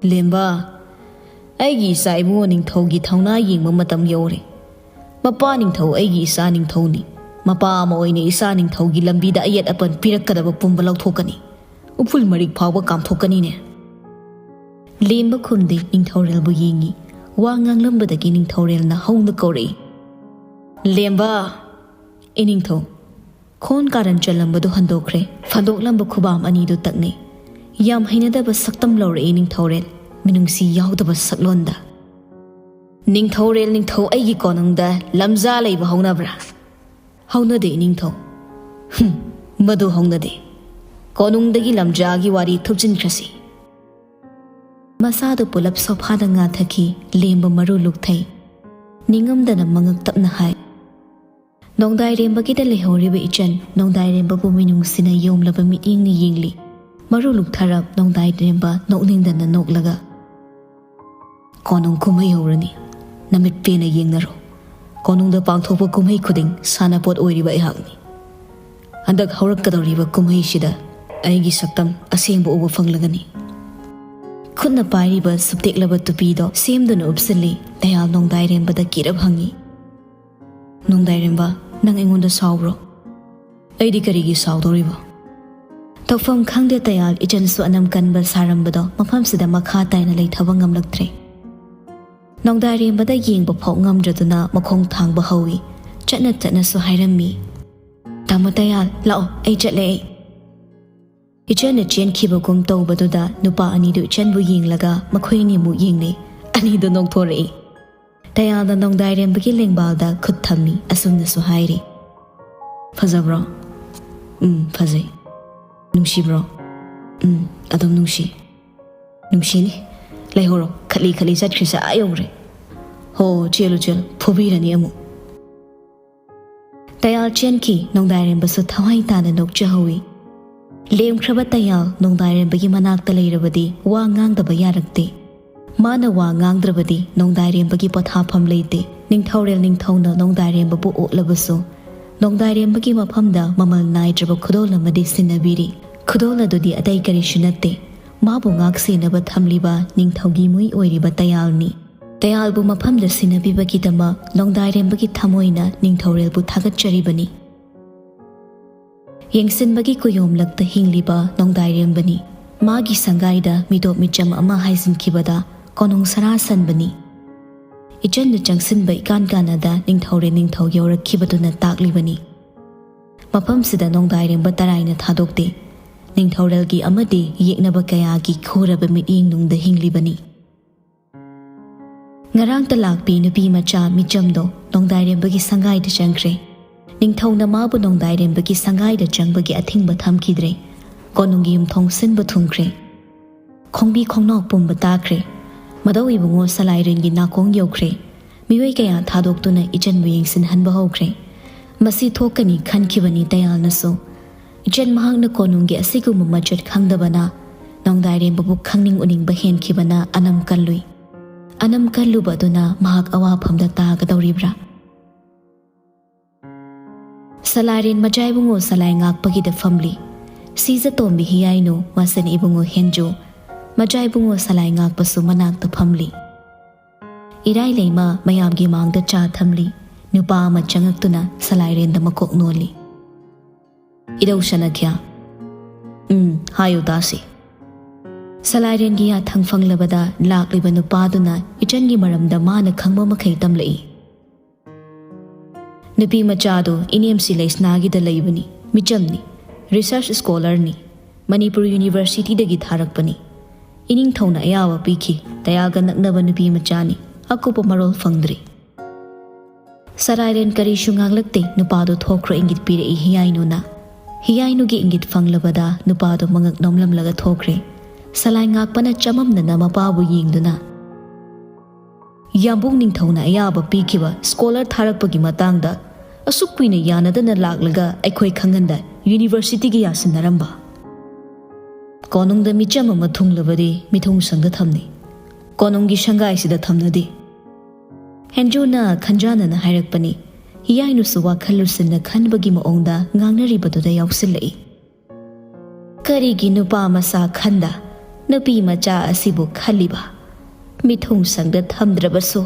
"ꯂꯦꯝꯕ, "ꯑꯩꯒꯤ ꯏꯆꯥ ꯏꯕꯨꯡꯉꯣ ꯅꯤꯡꯊꯧꯒꯤ ꯊꯧꯅꯥ ꯌꯦꯡꯕ ꯃꯇꯝ ꯌꯧꯔꯦ꯫ ꯃꯄꯥ ꯅꯤꯡꯊꯧ ꯑꯩꯒꯤ ꯏꯆꯥ ꯅꯤꯡꯊꯧꯅꯤ꯫ ꯃꯄꯥ ꯑꯃ ꯑꯣꯏꯅ ꯏꯆꯥ ꯅꯤꯡꯊꯧꯒꯤ ꯂꯝꯕꯤꯗ ꯑꯌꯦꯠ ꯑꯄꯟ ꯄꯤꯔꯛꯀꯗꯕ ꯄꯨꯝꯕ ꯂꯧꯊꯣꯛꯀꯅꯤ꯫ ꯎꯐꯨꯜ ꯃꯔꯤꯛ ꯐꯥꯎꯕ ꯀꯥꯝꯊꯣꯛꯀꯅꯤꯅꯦ꯫" ꯂꯦꯝꯕ ꯈꯨꯝꯗꯦ, ꯅꯤꯡꯊꯧꯔꯦꯜꯕꯨ ꯌꯦꯡꯉꯤ꯫ ꯋꯥ ꯉꯥꯡꯂꯝꯕꯗꯒꯤ ꯅꯤꯡꯊꯧꯔꯦꯜꯅ ꯍꯧꯅ ꯀꯧꯔꯛꯏ, "ꯂꯦꯝꯕ!" "ꯏꯅꯤꯡꯊꯧ꯫" ꯈꯣꯟ ꯀꯥꯔꯟ ꯆꯜꯂꯝꯕꯗꯨ ꯍꯟꯗꯣꯛꯈ꯭ꯔꯦ꯫ ꯐꯟꯗꯣꯛꯂꯝꯕ ꯈꯨꯕꯥꯝ ꯑꯅꯤꯗꯨ ꯇꯛꯅꯩ꯫ ꯌꯥꯝ ꯍꯩꯅꯗꯕ ꯁꯛꯇꯝ ꯂꯧꯔꯛꯏ ꯅꯤꯡꯊꯧꯔꯦꯜ, ꯃꯤꯅꯨꯡꯁꯤ ꯌꯥꯎꯗꯕ ꯁꯛꯂꯣꯟꯗ꯫ "ꯅꯤꯡꯊꯧꯔꯦꯜ ꯅꯤꯡꯊꯧ ꯑꯩꯒꯤ ꯀꯣꯅꯨꯡꯗ ꯂꯝꯖꯥ ꯂꯩꯕ ꯍꯧꯅꯕ꯭ꯔꯥ?" "ꯍꯧꯅꯗꯦ ꯏꯅꯤꯡꯊꯧ꯫" "ꯍꯨꯝ, ꯃꯗꯨ ꯍꯧꯅꯗꯦ꯫ ꯀꯣꯅꯨꯡꯗꯒꯤ ꯂꯝꯖꯥꯒꯤ ꯋꯥꯔꯤ ꯊꯨꯞꯆꯤꯟꯈ꯭ꯔꯁꯤ꯫" ꯃꯁꯥꯗꯨ ꯄꯨꯂꯞ ꯁꯣꯐꯥꯗ ꯉꯥꯊꯈꯤ꯫ ꯂꯦꯝꯕ ꯃꯔꯨ ꯂꯨꯛꯊꯩ꯫ ꯅꯤꯡꯉꯝꯗꯅ ꯃꯉꯛ ꯇꯞꯅ ꯍꯥꯏ, "ꯅꯣꯡꯗꯥꯏꯔꯦꯝꯕꯒꯤꯗ ꯂꯩꯍꯧꯔꯤꯕ ꯏꯆꯟ ꯅꯣꯡꯗꯥꯏꯔꯦꯝꯕꯕꯨ ꯃꯤꯅꯨꯡꯁꯤꯅ ꯌꯣꯝꯂꯕ ꯃꯤꯠꯌꯦꯡꯅ ꯌꯦꯡꯂꯤ꯫" ꯃꯔꯨ ꯂꯨꯛꯊꯔꯞ ꯅꯣꯡꯗꯥꯏꯔꯦꯝꯕ ꯅꯣꯛꯅꯤꯡꯗꯅ ꯅꯣꯛꯂꯒ, "ꯀꯣꯅꯨꯡ ꯀꯨꯝꯍꯩ ꯍꯧꯔꯅꯤ꯫ ꯅꯃꯤꯠ ꯄꯦꯟꯅ ꯌꯦꯡꯅꯔꯣ꯫ ꯀꯣꯅꯨꯡꯗ ꯄꯥꯡꯊꯣꯛꯄ ꯀꯨꯝꯍꯩ ꯈꯨꯗꯤꯡ ꯁꯥꯟꯅꯄꯣꯠ ꯑꯣꯏꯔꯤꯕ ꯑꯩꯍꯥꯛꯅꯤ꯫ ꯍꯟꯗꯛ ꯍꯧꯔꯛꯀꯗꯧꯔꯤꯕ ꯀꯨꯝꯍꯩꯁꯤꯗ ꯑꯩꯒꯤ ꯁꯛꯇꯝ ꯑꯁꯦꯡꯕ ꯎꯕ ꯐꯪꯂꯒꯅꯤ꯫" ꯈꯨꯠꯅ ꯄꯥꯏꯔꯤꯕ ꯁꯨꯞꯇꯦꯛꯂꯕ ꯇꯨꯄꯤꯗꯣ ꯁꯦꯝꯗꯨꯅ ꯎꯞꯁꯤꯜꯂꯤ꯫ ꯇꯌꯥꯜ ꯅꯣꯡꯗꯥꯏꯔꯦꯝꯕꯗ ꯀꯤꯔꯞ ꯍꯪꯉꯤ, "ꯅꯣꯡꯗꯥꯏꯔꯦꯝꯕ, ꯅꯪ ꯑꯩꯉꯣꯟꯗ ꯁꯥꯎꯕ꯭ꯔꯣ?" "ꯑꯩꯗꯤ ꯀꯔꯤꯒꯤ ꯁꯥꯎꯗꯧꯔꯤꯕ?" ꯇꯧꯐꯝ ꯈꯪꯗꯦ ꯇꯌꯥꯜ ꯏꯆꯟꯁꯨ ꯑꯅꯝ ꯀꯟꯕ ꯁꯥꯔꯝꯕꯗꯣ ꯃꯐꯝꯁꯤꯗ ꯃꯈꯥ ꯇꯥꯏꯅ ꯂꯩꯊꯕ ꯉꯝꯂꯛꯇ꯭ꯔꯦ꯫ ꯅꯣꯡꯗꯥꯏꯔꯦꯝꯕꯗ ꯌꯦꯡꯕ ꯐꯥꯎ ꯉꯝꯗ꯭ꯔꯗꯨꯅ ꯃꯈꯣꯡ ꯊꯥꯡꯕ ꯍꯧꯏ꯫ ꯆꯠꯅ ꯆꯠꯅꯁꯨ ꯍꯥꯏꯔꯝꯃꯤ, "ꯇꯥꯃꯣ ꯇꯌꯥꯜ, ꯂꯥꯛꯑꯣ, ꯑꯩ ꯆꯠꯂꯦ ꯑꯩ꯫" ꯏꯆꯟꯅ ꯆꯦꯟꯈꯤꯕꯒꯨꯝ ꯇꯧꯕꯗꯨꯗ ꯅꯨꯄꯥ ꯑꯅꯤꯗꯨ ꯏꯆꯟꯕꯨ ꯌꯦꯡꯂꯒ ꯃꯈꯣꯏ ꯑꯅꯤꯃꯨꯛ ꯌꯦꯡꯅꯩ꯫ ꯑꯅꯤꯗꯨ ꯅꯣꯛꯊꯣꯔꯛꯏ꯫ ꯇꯌꯥꯜꯅ ꯅꯣꯡꯗꯥꯏꯔꯦꯝꯕꯒꯤ ꯂꯦꯡꯕꯥꯜꯗ ꯈꯨꯠ ꯊꯝꯃꯤ, ꯑꯁꯨꯝꯅꯁꯨ ꯍꯥꯏꯔꯤ, "ꯐꯖꯕ꯭ꯔꯣ?" "ꯎꯝ, ꯐꯖꯩ꯫" "ꯅꯨꯡꯁꯤꯕ꯭ꯔꯣ?" "ꯎꯝ, ꯑꯗꯨꯝ ꯅꯨꯡꯁꯤ꯫" "ꯅꯨꯡꯁꯤꯅꯤ꯫ ꯂꯩꯍꯧꯔꯣ, ꯈꯠꯂꯤ ꯈꯠꯂꯤ ꯆꯠꯈ꯭ꯔꯤꯁꯦ ꯑꯥ ꯌꯧꯈ꯭ꯔꯦ꯫ ꯍꯣ, ꯆꯦꯜꯂꯨ ꯆꯦꯜꯂꯨ, ꯐꯨꯕꯤꯔꯅꯤ ꯑꯃꯨꯛ꯫" ꯇꯌꯥꯜ ꯆꯦꯟꯈꯤ꯫ ꯅꯣꯡꯗꯥꯏꯔꯦꯝꯕꯁꯨ ꯊꯋꯥꯏ ꯇꯥꯅ ꯅꯣꯛꯆꯍꯧꯏ꯫ ꯂꯦꯝꯈ꯭ꯔꯕ ꯇꯌꯥꯜ ꯅꯣꯡꯗꯥꯏꯔꯦꯝꯕꯒꯤ ꯃꯅꯥꯛꯇ ꯂꯩꯔꯕꯗꯤ ꯋꯥ ꯉꯥꯡꯗꯕ ꯌꯥꯔꯛꯇꯦ꯫ ꯃꯥꯅ ꯋꯥ ꯉꯥꯡꯗ꯭ꯔꯕꯗꯤ ꯅꯣꯡꯗꯥꯏꯔꯦꯝꯕꯒꯤ ꯄꯣꯊꯥꯐꯝ ꯂꯩꯇꯦ꯫ ꯅꯤꯡꯊꯧꯔꯦꯜ ꯅꯤꯡꯊꯧꯅ ꯅꯣꯡꯗꯥꯏꯔꯦꯝꯕꯕꯨ ꯑꯣꯠꯂꯕꯁꯨ, ꯅꯣꯡꯗꯥꯏꯔꯦꯝꯕꯒꯤ ꯃꯐꯝꯗ ꯃꯃꯜ ꯅꯥꯏꯗ꯭ꯔꯕ ꯈꯨꯗꯣꯜ ꯑꯃꯗꯤ ꯁꯤꯟꯅꯕꯤꯔꯤ꯫ ꯈꯨꯗꯣꯜ ꯑꯗꯨꯗꯤ ꯑꯇꯩ ꯀꯔꯤꯁꯨ ꯅꯠꯇꯦ, ꯃꯥꯕꯨ ꯉꯥꯛ ꯁꯦꯟꯅꯕ ꯊꯝꯂꯤꯕ ꯅꯤꯡꯊꯧꯒꯤ ꯃꯨꯏ ꯑꯣꯏꯔꯤꯕ ꯇꯌꯥꯜꯅꯤ꯫ ꯇꯌꯥꯜꯕꯨ ꯃꯐꯝꯗ ꯁꯤꯟꯅꯕꯤꯕꯒꯤꯗꯃꯛ ꯅꯣꯡꯗꯥꯏꯔꯦꯝꯕꯒꯤ ꯊꯃꯣꯏꯅ ꯅꯤꯡꯊꯧꯔꯦꯜꯕꯨ ꯊꯥꯒꯠꯆꯔꯤꯕꯅꯤ꯫ ꯌꯦꯡꯁꯤꯟꯕꯒꯤ ꯀꯨꯌꯣꯝꯂꯛꯇ ꯍꯤꯡꯂꯤꯕ ꯅꯣꯡꯗꯥꯏꯔꯦꯝꯕꯅꯤ꯫ ꯃꯥꯒꯤ ꯁꯪꯒꯥꯏꯗ ꯃꯤꯇꯣꯞ ꯃꯤꯆꯝ ꯑꯃ ꯍꯥꯏꯖꯤꯟꯈꯤꯕꯗ ꯀꯣꯅꯨꯡ ꯁꯅꯥ ꯁꯟꯕꯅꯤ꯫ ꯏꯆꯟꯅ ꯆꯪꯁꯤꯟꯕ ꯏꯀꯥꯟ ꯀꯥꯟꯅꯗ ꯅꯤꯡꯊꯧꯔꯦꯜ ꯅꯤꯡꯊꯧ ꯌꯧꯔꯛꯈꯤꯕꯗꯨꯅ ꯇꯥꯛꯂꯤꯕꯅꯤ꯫ ꯃꯐꯝꯁꯤꯗ ꯅꯣꯡꯗꯥꯏꯔꯦꯝꯕ ꯇꯔꯥꯏꯅ ꯊꯥꯗꯣꯛꯇꯦ꯫ ꯅꯤꯡꯊꯧꯔꯦꯜꯒꯤ ꯑꯃꯗꯤ ꯌꯦꯛꯅꯕ ꯀꯌꯥꯒꯤ ꯈꯨꯔꯕ ꯃꯤꯠꯌꯦꯡ ꯅꯨꯡꯗ ꯍꯤꯡꯂꯤꯕꯅꯤ꯫ ꯉꯔꯥꯡꯇ ꯂꯥꯛꯄꯤ ꯅꯨꯄꯤ ꯃꯆꯥ ꯃꯤꯆꯝꯗꯣ ꯅꯣꯡꯗꯥꯏꯔꯦꯝꯕꯒꯤ ꯁꯪꯒꯥꯏꯗ ꯆꯪꯈ꯭ꯔꯦ꯫ ꯅꯤꯡꯊꯧꯅ ꯃꯥꯕꯨ ꯅꯣꯡꯗꯥꯏꯔꯦꯝꯕꯒꯤ ꯁꯪꯒꯥꯏꯗ ꯆꯪꯕꯒꯤ ꯑꯊꯤꯡꯕ ꯊꯝꯈꯤꯗ꯭ꯔꯦ꯫ ꯀꯣꯅꯨꯡꯒꯤ ꯌꯨꯝꯊꯣꯡ ꯁꯤꯟꯕ ꯊꯨꯡꯈ꯭ꯔꯦ꯫ ꯈꯣꯡꯕꯤ ꯈꯣꯡꯅꯥꯎ ꯄꯨꯝꯕ ꯇꯥꯈ꯭ꯔꯦ꯫ ꯃꯗꯧ ꯏꯕꯨꯡꯉꯣ ꯁꯂꯥꯏꯔꯦꯟꯒꯤ ꯅꯥꯀꯣꯡ ꯌꯧꯈ꯭ꯔꯦ꯫ ꯃꯤꯑꯣꯏ ꯀꯌꯥ ꯊꯥꯗꯣꯛꯇꯨꯅ ꯏꯆꯟꯕꯨ ꯌꯦꯡꯁꯤꯟꯍꯟꯕ ꯍꯧꯈ꯭ꯔꯦ꯫ ꯃꯁꯤ ꯊꯣꯛꯀꯅꯤ ꯈꯟꯈꯤꯕꯅꯤ ꯇꯌꯥꯜꯅꯁꯨ꯫ ꯏꯆꯟ ꯃꯍꯥꯛꯅ ꯀꯣꯅꯨꯡꯒꯤ ꯑꯁꯤꯒꯨꯝꯕ ꯃꯆꯠ ꯈꯪꯗꯕꯅ ꯅꯣꯡꯗꯥꯏꯔꯦꯝꯕꯕꯨ ꯈꯪꯅꯤꯡ ꯎꯅꯤꯡꯕ ꯍꯦꯟꯈꯤꯕꯅ ꯑꯅꯝ ꯀꯜꯂꯨꯏ꯫ ꯑꯅꯝ ꯀꯜꯂꯨꯕ ꯑꯗꯨꯅ ꯃꯍꯥꯛ ꯑꯋꯥꯐꯝꯗ ꯇꯥꯒꯗꯧꯔꯤꯕ꯭ꯔꯥ? ꯁꯂꯥꯏꯔꯦꯟ ꯃꯆꯥ ꯏꯕꯨꯡꯉꯣ ꯁꯂꯥꯏ ꯉꯥꯛꯄꯒꯤꯗ ꯐꯝꯂꯤ꯫ ꯁꯤꯖꯇꯣꯝꯕꯤ ꯍꯤꯌꯥꯏꯅꯨ, ꯃꯆꯟ ꯏꯕꯨꯡꯉꯣ ꯍꯦꯟꯖꯨ, ꯃꯆꯥ ꯏꯕꯨꯡꯉꯣ ꯁꯂꯥꯏ ꯉꯥꯛꯄꯁꯨ ꯃꯅꯥꯛꯇ ꯐꯝꯂꯤ꯫ ꯏꯔꯥꯏ ꯂꯩꯃ ꯃꯌꯥꯝꯒꯤ ꯃꯥꯡꯗ ꯆꯥ ꯊꯝꯂꯤ꯫ ꯅꯨꯄꯥ ꯑꯃ ꯆꯪꯉꯛꯇꯨꯅ ꯁꯂꯥꯏꯔꯦꯟꯗ ꯃꯀꯣꯛ ꯅꯣꯜꯂꯤ꯫ "ꯏꯙꯧ ꯁꯅꯈ꯭ꯌꯥ꯫" "ꯎꯝ, ꯍꯥꯏꯌꯨ ꯇꯥꯁꯤ꯫" ꯁꯂꯥꯏꯔꯦꯟꯒꯤ ꯌꯥꯊꯪ ꯐꯪꯂꯕꯗ ꯂꯥꯛꯂꯤꯕ ꯅꯨꯄꯥꯗꯨꯅ ꯏꯆꯟꯒꯤ ꯃꯔꯝꯗ ꯃꯥꯅ ꯈꯪꯕ ꯃꯈꯩ ꯇꯝꯂꯛꯏ꯫ "ꯅꯨꯄꯤ ꯃꯆꯥꯗꯨ ꯏꯅꯦꯝꯁꯤ ꯂꯩꯁꯅꯥꯒꯤꯗ ꯂꯩꯕꯅꯤ꯫ ꯃꯤꯆꯝꯅꯤ, ꯔꯤꯁꯔꯆ ꯁ꯭ꯀꯣꯂꯔꯅꯤ, ꯃꯅꯤꯄꯨꯔ ꯌꯨꯅꯤꯚꯔꯁꯤꯇꯤꯗꯒꯤ ꯊꯥꯔꯛꯄꯅꯤ꯫ ꯏꯅꯤꯡꯊꯧꯅ ꯑꯌꯥꯕ ꯄꯤꯈꯤ, ꯇꯌꯥꯜꯒ ꯅꯛꯅꯕ ꯅꯨꯄꯤ ꯃꯆꯥꯅꯤ꯫ ꯑꯀꯨꯞꯄ ꯃꯔꯣꯜ ꯐꯪꯗ꯭ꯔꯤ꯫" ꯁꯂꯥꯏꯔꯦꯟ ꯀꯔꯤꯁꯨ ꯉꯥꯡꯂꯛꯇꯦ꯫ ꯅꯨꯄꯥꯗꯨ ꯊꯣꯛꯈ꯭ꯔꯣ ꯏꯪꯒꯤꯠ ꯄꯤꯔꯛꯏ ꯍꯤꯌꯥꯏꯅꯨꯅ꯫ ꯍꯤꯌꯥꯏꯅꯨꯒꯤ ꯏꯪꯒꯤꯠ ꯐꯪꯂꯕꯗ ꯅꯨꯄꯥꯗꯨ ꯃꯉꯛ ꯅꯣꯝꯂꯝꯂꯒ ꯊꯣꯛꯈ꯭ꯔꯦ꯫ ꯁꯂꯥꯏ ꯉꯥꯛꯄꯅ ꯆꯃꯝꯅꯅ ꯃꯄꯥꯕꯨ ꯌꯦꯡꯗꯨꯅ, "ꯌꯥꯝꯕꯨꯡ ꯅꯤꯡꯊꯧꯅ ꯑꯌꯥꯕ ꯄꯤꯈꯤꯕ ꯁ꯭ꯀꯣꯂꯔ ꯊꯥꯔꯛꯄꯒꯤ ꯃꯇꯥꯡꯗ ꯑꯁꯨꯛ ꯀꯨꯏꯅ ꯌꯥꯅꯗꯅ ꯂꯥꯛꯂꯒ ꯑꯩꯈꯣꯏ ꯈꯪꯍꯟꯗ ꯌꯨꯅꯤꯚꯔꯁꯤꯇꯤꯒꯤ ꯌꯥꯁꯤꯟꯅꯔꯝꯕ? ꯀꯣꯅꯨꯡꯗ ꯃꯤꯆꯝ ꯑꯃ ꯊꯨꯡꯂꯕꯗꯤ ꯃꯤꯊꯨꯡꯁꯪꯗ ꯊꯝꯅꯤ, ꯀꯣꯅꯨꯡꯒꯤ ꯁꯪꯒꯥꯏꯁꯤꯗ ꯊꯝꯅꯗꯦ꯫" ꯍꯦꯟꯖꯨꯅ ꯈꯟꯖꯥꯟꯅꯅ ꯍꯥꯏꯔꯛꯄꯅꯤ꯫ ꯍꯤꯌꯥꯏꯅꯨꯁꯨ ꯋꯥꯈꯜ ꯂꯨꯁꯤꯟꯅ ꯈꯟꯕꯒꯤ ꯃꯑꯣꯡꯗ ꯉꯥꯡꯅꯔꯤꯕꯗꯨꯗ ꯌꯥꯎꯁꯤꯜꯂꯛꯏ꯫ "ꯀꯔꯤꯒꯤ ꯅꯨꯄꯥ ꯃꯆꯥ ꯈꯟꯗ? ꯅꯨꯄꯤ ꯃꯆꯥ ꯑꯁꯤꯕꯨ ꯈꯜꯂꯤꯕ꯫ ꯃꯤꯊꯨꯡ ꯁꯪꯗ ꯊꯝꯗ꯭ꯔꯕꯁꯨ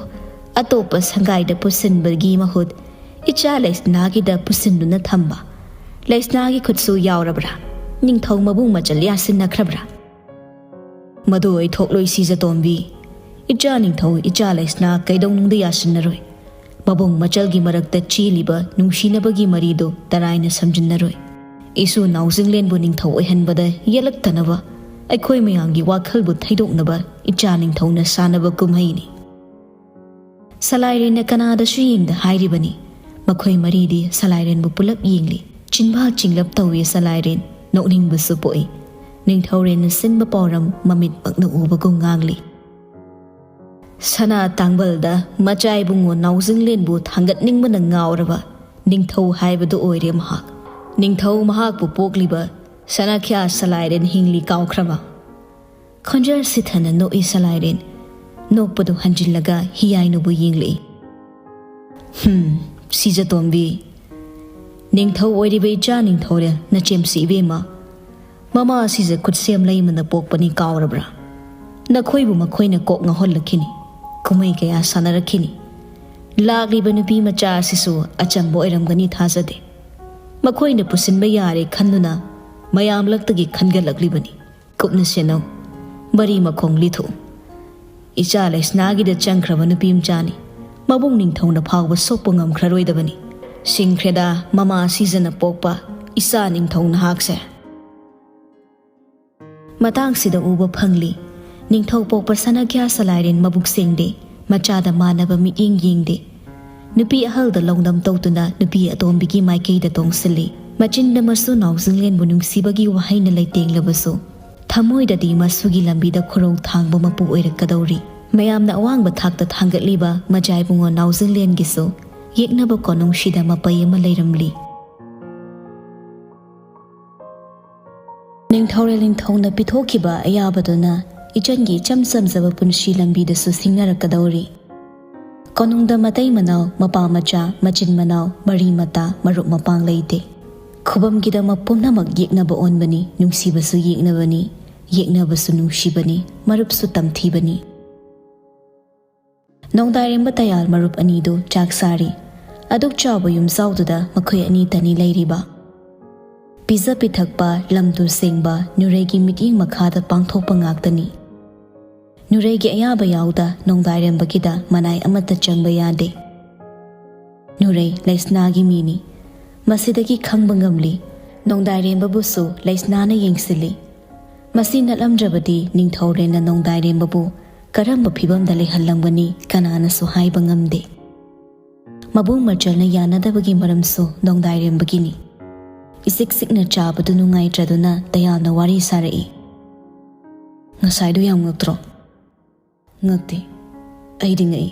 ꯑꯇꯣꯞꯄ ꯁꯪꯒꯥꯏꯗ ꯄꯨꯁꯤꯟꯕꯒꯤ ꯃꯍꯨꯠ ꯏꯆꯥ ꯂꯩꯁꯅꯥꯒꯤꯗ ꯄꯨꯁꯤꯟꯗꯨꯅ ꯊꯝꯕ꯫ ꯂꯩꯁꯅꯥꯒꯤ ꯈꯨꯠꯁꯨ ꯌꯥꯎꯔꯕ꯭ꯔꯥ? ꯅꯤꯡꯊꯧ ꯃꯕꯨꯡ ꯃꯆꯜ ꯌꯥꯁꯤꯟꯅꯈ꯭ꯔꯕ꯭ꯔꯥ? ꯃꯗꯨ ꯑꯣꯏꯊꯣꯛꯂꯣꯏ ꯁꯤꯖꯇꯣꯝꯕꯤ꯫ ꯏꯆꯥ ꯅꯤꯡꯊꯧ ꯏꯆꯥ ꯂꯩꯁꯅꯥ ꯀꯩꯗꯧꯅꯨꯡꯗ ꯌꯥꯁꯤꯟꯅꯔꯣꯏ꯫ ꯃꯕꯨꯡ ꯃꯆꯜꯒꯤ ꯃꯔꯛꯇ ꯆꯦꯜꯂꯤꯕ ꯅꯨꯡꯁꯤꯅꯕꯒꯤ ꯃꯔꯤꯗꯨ ꯇꯔꯥꯏꯅ ꯁꯝꯖꯤꯟꯅꯔꯣꯏ꯫ ꯏꯁꯨ ꯅꯥꯎꯖꯤꯡꯂꯦꯟꯕꯨ ꯅꯤꯡꯊꯧ ꯑꯣꯏꯍꯟꯕꯗ ꯌꯦꯜꯂꯛꯇꯅꯕ ꯑꯩꯈꯣꯏ ꯃꯌꯥꯝꯒꯤ ꯋꯥꯈꯜꯕꯨ ꯊꯩꯗꯣꯛꯅꯕ ꯏꯆꯥ ꯅꯤꯡꯊꯧꯅ ꯁꯥꯟꯅꯕ ꯀꯨꯝꯍꯩꯅꯤ꯫ ꯁꯂꯥꯏꯔꯦꯟꯅ ꯀꯅꯥꯗꯁꯨ ꯌꯦꯡꯗ ꯍꯥꯏꯔꯤꯕꯅꯤ꯫ ꯃꯈꯣꯏ ꯃꯔꯤꯗꯤ ꯁꯂꯥꯏꯔꯦꯟꯕꯨ ꯄꯨꯂꯞ ꯌꯦꯡꯂꯤ꯫ ꯆꯤꯟꯕꯥꯛ ꯆꯤꯡꯂꯞ ꯇꯧꯏ ꯁꯂꯥꯏꯔꯦꯟ꯫ ꯅꯣꯛꯅꯤꯡꯕꯁꯨ ꯄꯣꯛꯏ꯫ ꯅꯤꯡꯊꯧꯔꯦꯟꯅ ꯁꯤꯟꯕ ꯄꯥꯎꯔꯝ ꯃꯃꯤꯠꯃꯛꯅ ꯎꯕꯒꯨꯝ ꯉꯥꯡꯂꯤ꯫ ꯁꯅꯥ ꯇꯥꯡꯕꯜꯗ ꯃꯆꯥ ꯏꯕꯨꯡꯉꯣ ꯅꯥꯎꯖꯤꯡꯂꯦꯟꯕꯨ ꯊꯥꯡꯒꯠꯅꯤꯡꯕꯅ ꯉꯥꯎꯔꯕ ꯅꯤꯡꯊꯧ ꯍꯥꯏꯕꯗꯨ ꯑꯣꯏꯔꯦ ꯃꯍꯥꯛ꯫ ꯅꯤꯡꯊꯧ ꯃꯍꯥꯛꯄꯨ ꯄꯣꯛꯂꯤꯕ ꯁꯅꯥꯈ꯭ꯌꯥ ꯁꯂꯥꯏꯔꯦꯟ ꯍꯤꯡꯂꯤ ꯀꯥꯎꯈ꯭ꯔꯕ? ꯈꯣꯟꯖꯦꯜ ꯁꯤꯊꯅ ꯅꯣꯛꯏ ꯁꯂꯥꯏꯔꯦꯟ꯫ ꯅꯣꯛꯄꯗꯨ ꯍꯟꯖꯤꯜꯂꯒ ꯍꯤꯌꯥꯏꯅꯨꯕꯨ ꯌꯦꯡꯂꯛꯏ꯫ "ꯍꯝ, ꯁꯤꯖꯇꯣꯝꯕꯤ, ꯅꯤꯡꯊꯧ ꯑꯣꯏꯔꯤꯕ ꯏꯆꯥ ꯅꯤꯡꯊꯧꯔꯦꯜ ꯅꯆꯦꯝꯁꯤ ꯏꯕꯦꯝꯃ, ꯃꯃꯥ ꯑꯁꯤꯁꯨ ꯈꯨꯠꯁꯦꯝ ꯂꯩꯃꯅ ꯄꯣꯛꯄꯅꯤ ꯀꯥꯎꯔꯕ꯭ꯔꯥ? ꯅꯈꯣꯏꯕꯨ ꯃꯈꯣꯏꯅ ꯀꯣꯛ ꯉꯥꯎꯍꯜꯂꯛꯈꯤꯅꯤ, ꯀꯨꯝꯍꯩ ꯀꯌꯥ ꯁꯥꯟꯅꯔꯛꯈꯤꯅꯤ꯫ ꯂꯥꯛꯂꯤꯕ ꯅꯨꯄꯤ ꯃꯆꯥ ꯑꯁꯤꯁꯨ ꯑꯆꯝꯕ ꯑꯣꯏꯔꯝꯒꯅꯤ ꯊꯥꯖꯗꯦ꯫ ꯃꯈꯣꯏꯅ ꯄꯨꯁꯤꯟꯕ ꯌꯥꯔꯦ ꯈꯟꯗꯨꯅ ꯃꯌꯥꯝꯂꯛꯇꯒꯤ ꯈꯟꯒꯠꯂꯛꯂꯤꯕꯅꯤ꯫ ꯀꯨꯞꯅ ꯁꯦꯟꯅꯧ, ꯃꯔꯤ ꯃꯈꯣꯡ ꯂꯤꯊꯣꯛꯎ꯫ ꯏꯆꯥ ꯂꯩꯁꯅꯥꯒꯤꯗ ꯆꯪꯈ꯭ꯔꯕ ꯅꯨꯄꯤ ꯃꯆꯥꯅꯤ꯫ ꯃꯕꯨꯡ ꯅꯤꯡꯊꯧꯅ ꯐꯥꯎꯕ ꯁꯣꯛꯄ ꯉꯝꯈ꯭ꯔꯔꯣꯏꯗꯕꯅꯤ꯫ ꯁꯤꯡꯈ꯭ꯔꯦꯗ ꯃꯃꯥ ꯁꯤꯖꯅ ꯄꯣꯛꯄ ꯏꯆꯥ ꯅꯤꯡꯊꯧ ꯅꯍꯥꯛꯁꯦ꯫ ꯃꯇꯥꯡꯁꯤꯗ ꯎꯕ ꯐꯪꯂꯤ꯫ ꯅꯤꯡꯊꯧ ꯄꯣꯛꯄ ꯁꯅꯥꯈ꯭ꯌꯥ ꯁꯂꯥꯏꯔꯦꯟ ꯃꯕꯨꯛ ꯁꯦꯡꯗꯦ, ꯃꯆꯥꯗ ꯃꯥꯟꯅꯕ ꯃꯤꯠꯌꯦꯡ ꯌꯦꯡꯗꯦ꯫ ꯅꯨꯄꯤ ꯑꯍꯜꯗ ꯂꯧꯅꯝ ꯇꯧꯗꯨꯅ ꯅꯨꯄꯤ ꯑꯇꯣꯝꯕꯤꯒꯤ ꯃꯥꯏꯀꯩꯗ ꯇꯣꯡꯁꯤꯜꯂꯤ꯫ ꯃꯆꯤꯟꯗ ꯃꯁꯨ ꯅꯥꯎꯖꯤꯡꯂꯦꯟꯕꯨ ꯅꯨꯡꯁꯤꯕꯒꯤ ꯋꯥꯍꯩꯅ ꯂꯩꯇꯦꯡꯂꯕꯁꯨ, ꯊꯃꯣꯏꯗꯗꯤ ꯃꯁꯨꯒꯤ ꯂꯝꯕꯤꯗ ꯈꯨꯔꯧ ꯊꯥꯡꯕ ꯃꯄꯨ ꯑꯣꯏꯔꯛꯀꯗꯧꯔꯤ꯫ ꯃꯌꯥꯝꯅ ꯑꯋꯥꯡꯕ ꯊꯥꯛꯇ ꯊꯥꯡꯒꯠꯂꯤꯕ ꯃꯆꯥ ꯏꯕꯨꯡꯉꯣ ꯅꯥꯎꯖꯤꯡꯂꯦꯟꯒꯤꯁꯨ ꯌꯦꯛꯅꯕ ꯀꯣꯅꯨꯡꯁꯤꯗ ꯃꯄꯩ ꯑꯃ ꯂꯩꯔꯝꯂꯤ꯫ ꯅꯤꯡꯊꯧꯔꯦꯜ ꯅꯤꯡꯊꯧꯅ ꯄꯤꯊꯣꯛꯈꯤꯕ ꯑꯌꯥꯕꯗꯨꯅ ꯏꯆꯟꯒꯤ ꯏꯆꯝ ꯆꯝꯖꯕ ꯄꯨꯟꯁꯤ ꯂꯝꯕꯤꯗꯁꯨ ꯁꯤꯡꯅꯔꯛꯀꯗꯧꯔꯤ꯫ ꯀꯣꯅꯨꯡꯗ ꯃꯇꯩ ꯃꯅꯥꯎ, ꯃꯄꯥ ꯃꯆꯥ, ꯃꯆꯤꯟ ꯃꯅꯥꯎ, ꯃꯔꯤ ꯃꯇꯥ, ꯃꯔꯨꯞ ꯃꯄꯥꯡ ꯂꯩꯇꯦ꯫ ꯈꯨꯕꯝꯒꯤꯗꯃꯛ ꯄꯨꯝꯅꯃꯛ ꯌꯦꯛꯅꯕ ꯑꯣꯟꯕꯅꯤ, ꯅꯨꯡꯁꯤꯕꯁꯨ ꯌꯦꯛꯅꯕꯅꯤ꯫ ꯌꯦꯛꯅꯕꯁꯨ ꯅꯨꯡꯁꯤꯕꯅꯤ, ꯃꯔꯨꯞꯁꯨ ꯇꯝꯊꯤꯕꯅꯤ꯫ ꯅꯣꯡꯗꯥꯏꯔꯦꯝꯕ ꯇꯌꯥꯜ ꯃꯔꯨꯞ ꯑꯅꯤꯗꯨ ꯆꯥꯛ ꯆꯥꯔꯤ꯫ ꯑꯗꯨꯛ ꯆꯥꯎꯕ ꯌꯨꯝꯖꯥꯎꯗꯨꯗ ꯃꯈꯣꯏ ꯑꯅꯤꯇꯅꯤ ꯂꯩꯔꯤꯕ꯫ ꯄꯤꯖ ꯄꯤꯊꯛꯄ, ꯂꯝ ꯇꯨ ꯁꯦꯡꯕ ꯅꯨꯔꯩꯒꯤ ꯃꯤꯠꯌꯦꯡ ꯃꯈꯥꯗ ꯄꯥꯡꯊꯣꯛꯄ ꯉꯥꯛꯇꯅꯤ꯫ ꯅꯨꯔꯩꯒꯤ ꯑꯌꯥꯕ ꯌꯥꯎꯗ ꯅꯣꯡꯗꯥꯏꯔꯦꯝꯕꯒꯤꯗ ꯃꯅꯥꯏ ꯑꯃꯠꯇ ꯆꯪꯕ ꯌꯥꯗꯦ꯫ ꯅꯨꯔꯩ ꯂꯩꯁꯅꯥꯒꯤ ꯃꯤꯅꯤ꯫ ꯃꯁꯤꯗꯒꯤ ꯈꯪꯕ ꯉꯝꯂꯤ, ꯅꯣꯡꯗꯥꯏꯔꯦꯝꯕꯕꯨꯁꯨ ꯂꯩꯁꯅꯥꯅ ꯌꯦꯡꯁꯤꯜꯂꯤ꯫ ꯃꯁꯤ ꯅꯠꯂꯝꯗ꯭ꯔꯕꯗꯤ ꯅꯤꯡꯊꯧꯔꯦꯟꯅ ꯅꯣꯡꯗꯥꯏꯔꯦꯝꯕꯕꯨ ꯀꯔꯝꯕ ꯐꯤꯕꯝꯗ ꯂꯩꯍꯜꯂꯝꯒꯅꯤ, ꯀꯅꯥꯅꯁꯨ ꯍꯥꯏꯕ ꯉꯝꯗꯦ꯫ ꯃꯕꯨꯡ ꯃꯆꯜꯅ ꯌꯥꯅꯗꯕꯒꯤ ꯃꯔꯝꯁꯨ ꯅꯣꯡꯗꯥꯏꯔꯦꯝꯕꯒꯤꯅꯤ꯫ ꯏꯆꯤꯛ ꯆꯤꯛꯅ ꯆꯥꯕꯗꯨ ꯅꯨꯡꯉꯥꯏꯇ꯭ꯔꯗꯨꯅ ꯇꯌꯥꯜꯅ ꯋꯥꯔꯤ ꯁꯥꯔꯛꯏ꯫ "ꯉꯁꯥꯏꯗꯨ ꯌꯥꯝ ꯉꯛꯇ꯭ꯔꯣ?" "ꯉꯛꯇꯦ, ꯑꯩꯗꯤ ꯉꯛꯏ꯫"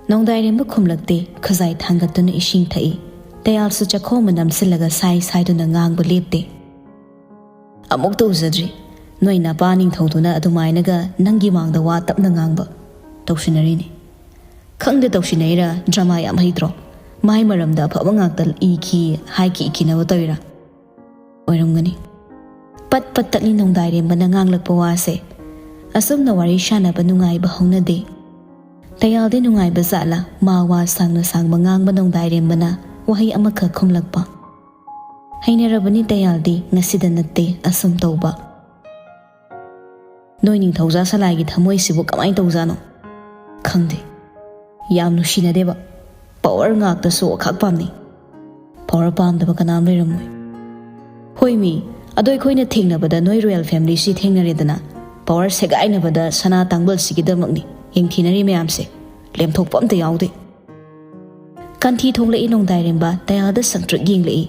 ꯅꯣꯡꯗꯥꯏꯔꯦꯝꯕ ꯈꯨꯝꯂꯛꯇꯦ, ꯈꯨꯖꯥꯏ ꯊꯥꯡꯒꯠꯇꯨꯅ ꯏꯁꯤꯡ ꯊꯛꯏ꯫ ꯇꯌꯥꯜꯁꯨ ꯆꯈꯣꯝ ꯑꯃ ꯅꯝꯁꯤꯜꯂꯒ ꯁꯥꯏ ꯁꯥꯏꯗꯨꯅ ꯉꯥꯡꯕ ꯂꯦꯞꯇꯦ꯫ "ꯑꯃꯨꯛꯇ ꯎꯖꯗ꯭ꯔꯤ, ꯅꯣꯏ ꯅꯄꯥ ꯅꯤꯡꯊꯧꯗꯨꯅ ꯑꯗꯨꯃꯥꯏꯅꯒ ꯅꯪꯒꯤ ꯃꯥꯡꯗ ꯋꯥ ꯇꯞꯅ ꯉꯥꯡꯕ꯫ ꯇꯧꯁꯤꯟꯅꯔꯤꯅꯤ꯫ ꯈꯪꯗꯦ ꯇꯧꯁꯤꯟꯅꯩꯔꯥ, ꯗ꯭ꯔꯃꯥ ꯌꯥꯝ ꯍꯩꯇ꯭ꯔꯣ? ꯃꯥꯏ ꯃꯔꯝꯗ ꯑꯐꯕ ꯉꯥꯛꯇ ꯏꯈꯤ ꯍꯥꯏꯈꯤ ꯏꯈꯤꯅꯕ ꯇꯧꯔꯤꯔꯥ?" ꯑꯣꯏꯔꯝꯒꯅꯤ꯫ ꯄꯠ ꯄꯠ ꯇꯠꯂꯤ ꯅꯣꯡꯗꯥꯏꯔꯦꯝꯕꯅ ꯉꯥꯡꯂꯛꯄ ꯋꯥꯁꯦ꯫ ꯑꯁꯨꯝꯅ ꯋꯥꯔꯤ ꯁꯥꯟꯅꯕ ꯅꯨꯡꯉꯥꯏꯕ ꯍꯧꯅꯗꯦ꯫ ꯇꯌꯥꯜꯗꯤ ꯅꯨꯡꯉꯥꯏꯕ ꯖꯥꯠꯂ, ꯃꯥ ꯋꯥ ꯁꯥꯡꯅ ꯁꯥꯡꯕ ꯉꯥꯡꯕ ꯅꯣꯡꯗꯥꯏꯔꯦꯝꯕꯅ ꯋꯥꯍꯩ ꯑꯃꯈꯛ ꯈꯨꯝꯂꯛꯄ꯫ ꯍꯩꯅꯔꯕꯅꯤ ꯇꯌꯥꯜꯗꯤ, ꯉꯁꯤꯗ ꯅꯠꯇꯦ ꯑꯁꯨꯝ ꯇꯧꯕ꯫ "ꯅꯣꯏ ꯅꯤꯡꯊꯧꯖꯥ ꯁꯂꯥꯏꯒꯤ ꯊꯃꯣꯏꯁꯤꯕꯨ ꯀꯃꯥꯏꯅ ꯇꯧꯖꯥꯠꯅꯣ? ꯈꯪꯗꯦ꯫ ꯌꯥꯝ ꯅꯨꯡꯁꯤꯅꯗꯦꯕ꯫ ꯄꯋꯥꯔ ꯉꯥꯛꯇꯁꯨ ꯑꯈꯥꯛ ꯄꯥꯝꯅꯩ꯫ ꯄꯋꯥꯔ ꯄꯥꯝꯗꯕ ꯀꯅꯥꯝ ꯂꯩꯔꯝꯃꯣꯏ꯫ ꯍꯣꯏ ꯃꯤ, ꯑꯗꯣ ꯑꯩꯈꯣꯏꯅ ꯊꯦꯡꯅꯕꯗ ꯅꯣꯏ ꯔꯣꯌꯦꯜ ꯐꯦꯃꯤꯂꯤꯁꯤ ꯊꯦꯡꯅꯔꯦꯗꯅ, ꯄꯋꯥꯔ ꯁꯦꯒꯥꯏꯅꯕꯗ ꯁꯅꯥ ꯇꯥꯡꯕꯜꯁꯤꯒꯤꯗꯃꯛꯅꯤ ꯌꯦꯡꯊꯤꯅꯔꯤ ꯃꯌꯥꯝꯁꯦ꯫ ꯂꯦꯝꯊꯣꯛꯄ ꯑꯝꯇ ꯌꯥꯎꯗꯦ꯫" ꯀꯟꯊꯤ ꯊꯣꯛꯂꯛꯏ ꯅꯣꯡꯗꯥꯏꯔꯦꯝꯕ ꯇꯌꯥꯜꯗ ꯁꯪꯇ꯭ꯔꯤꯛ ꯌꯦꯡꯂꯛꯏ꯫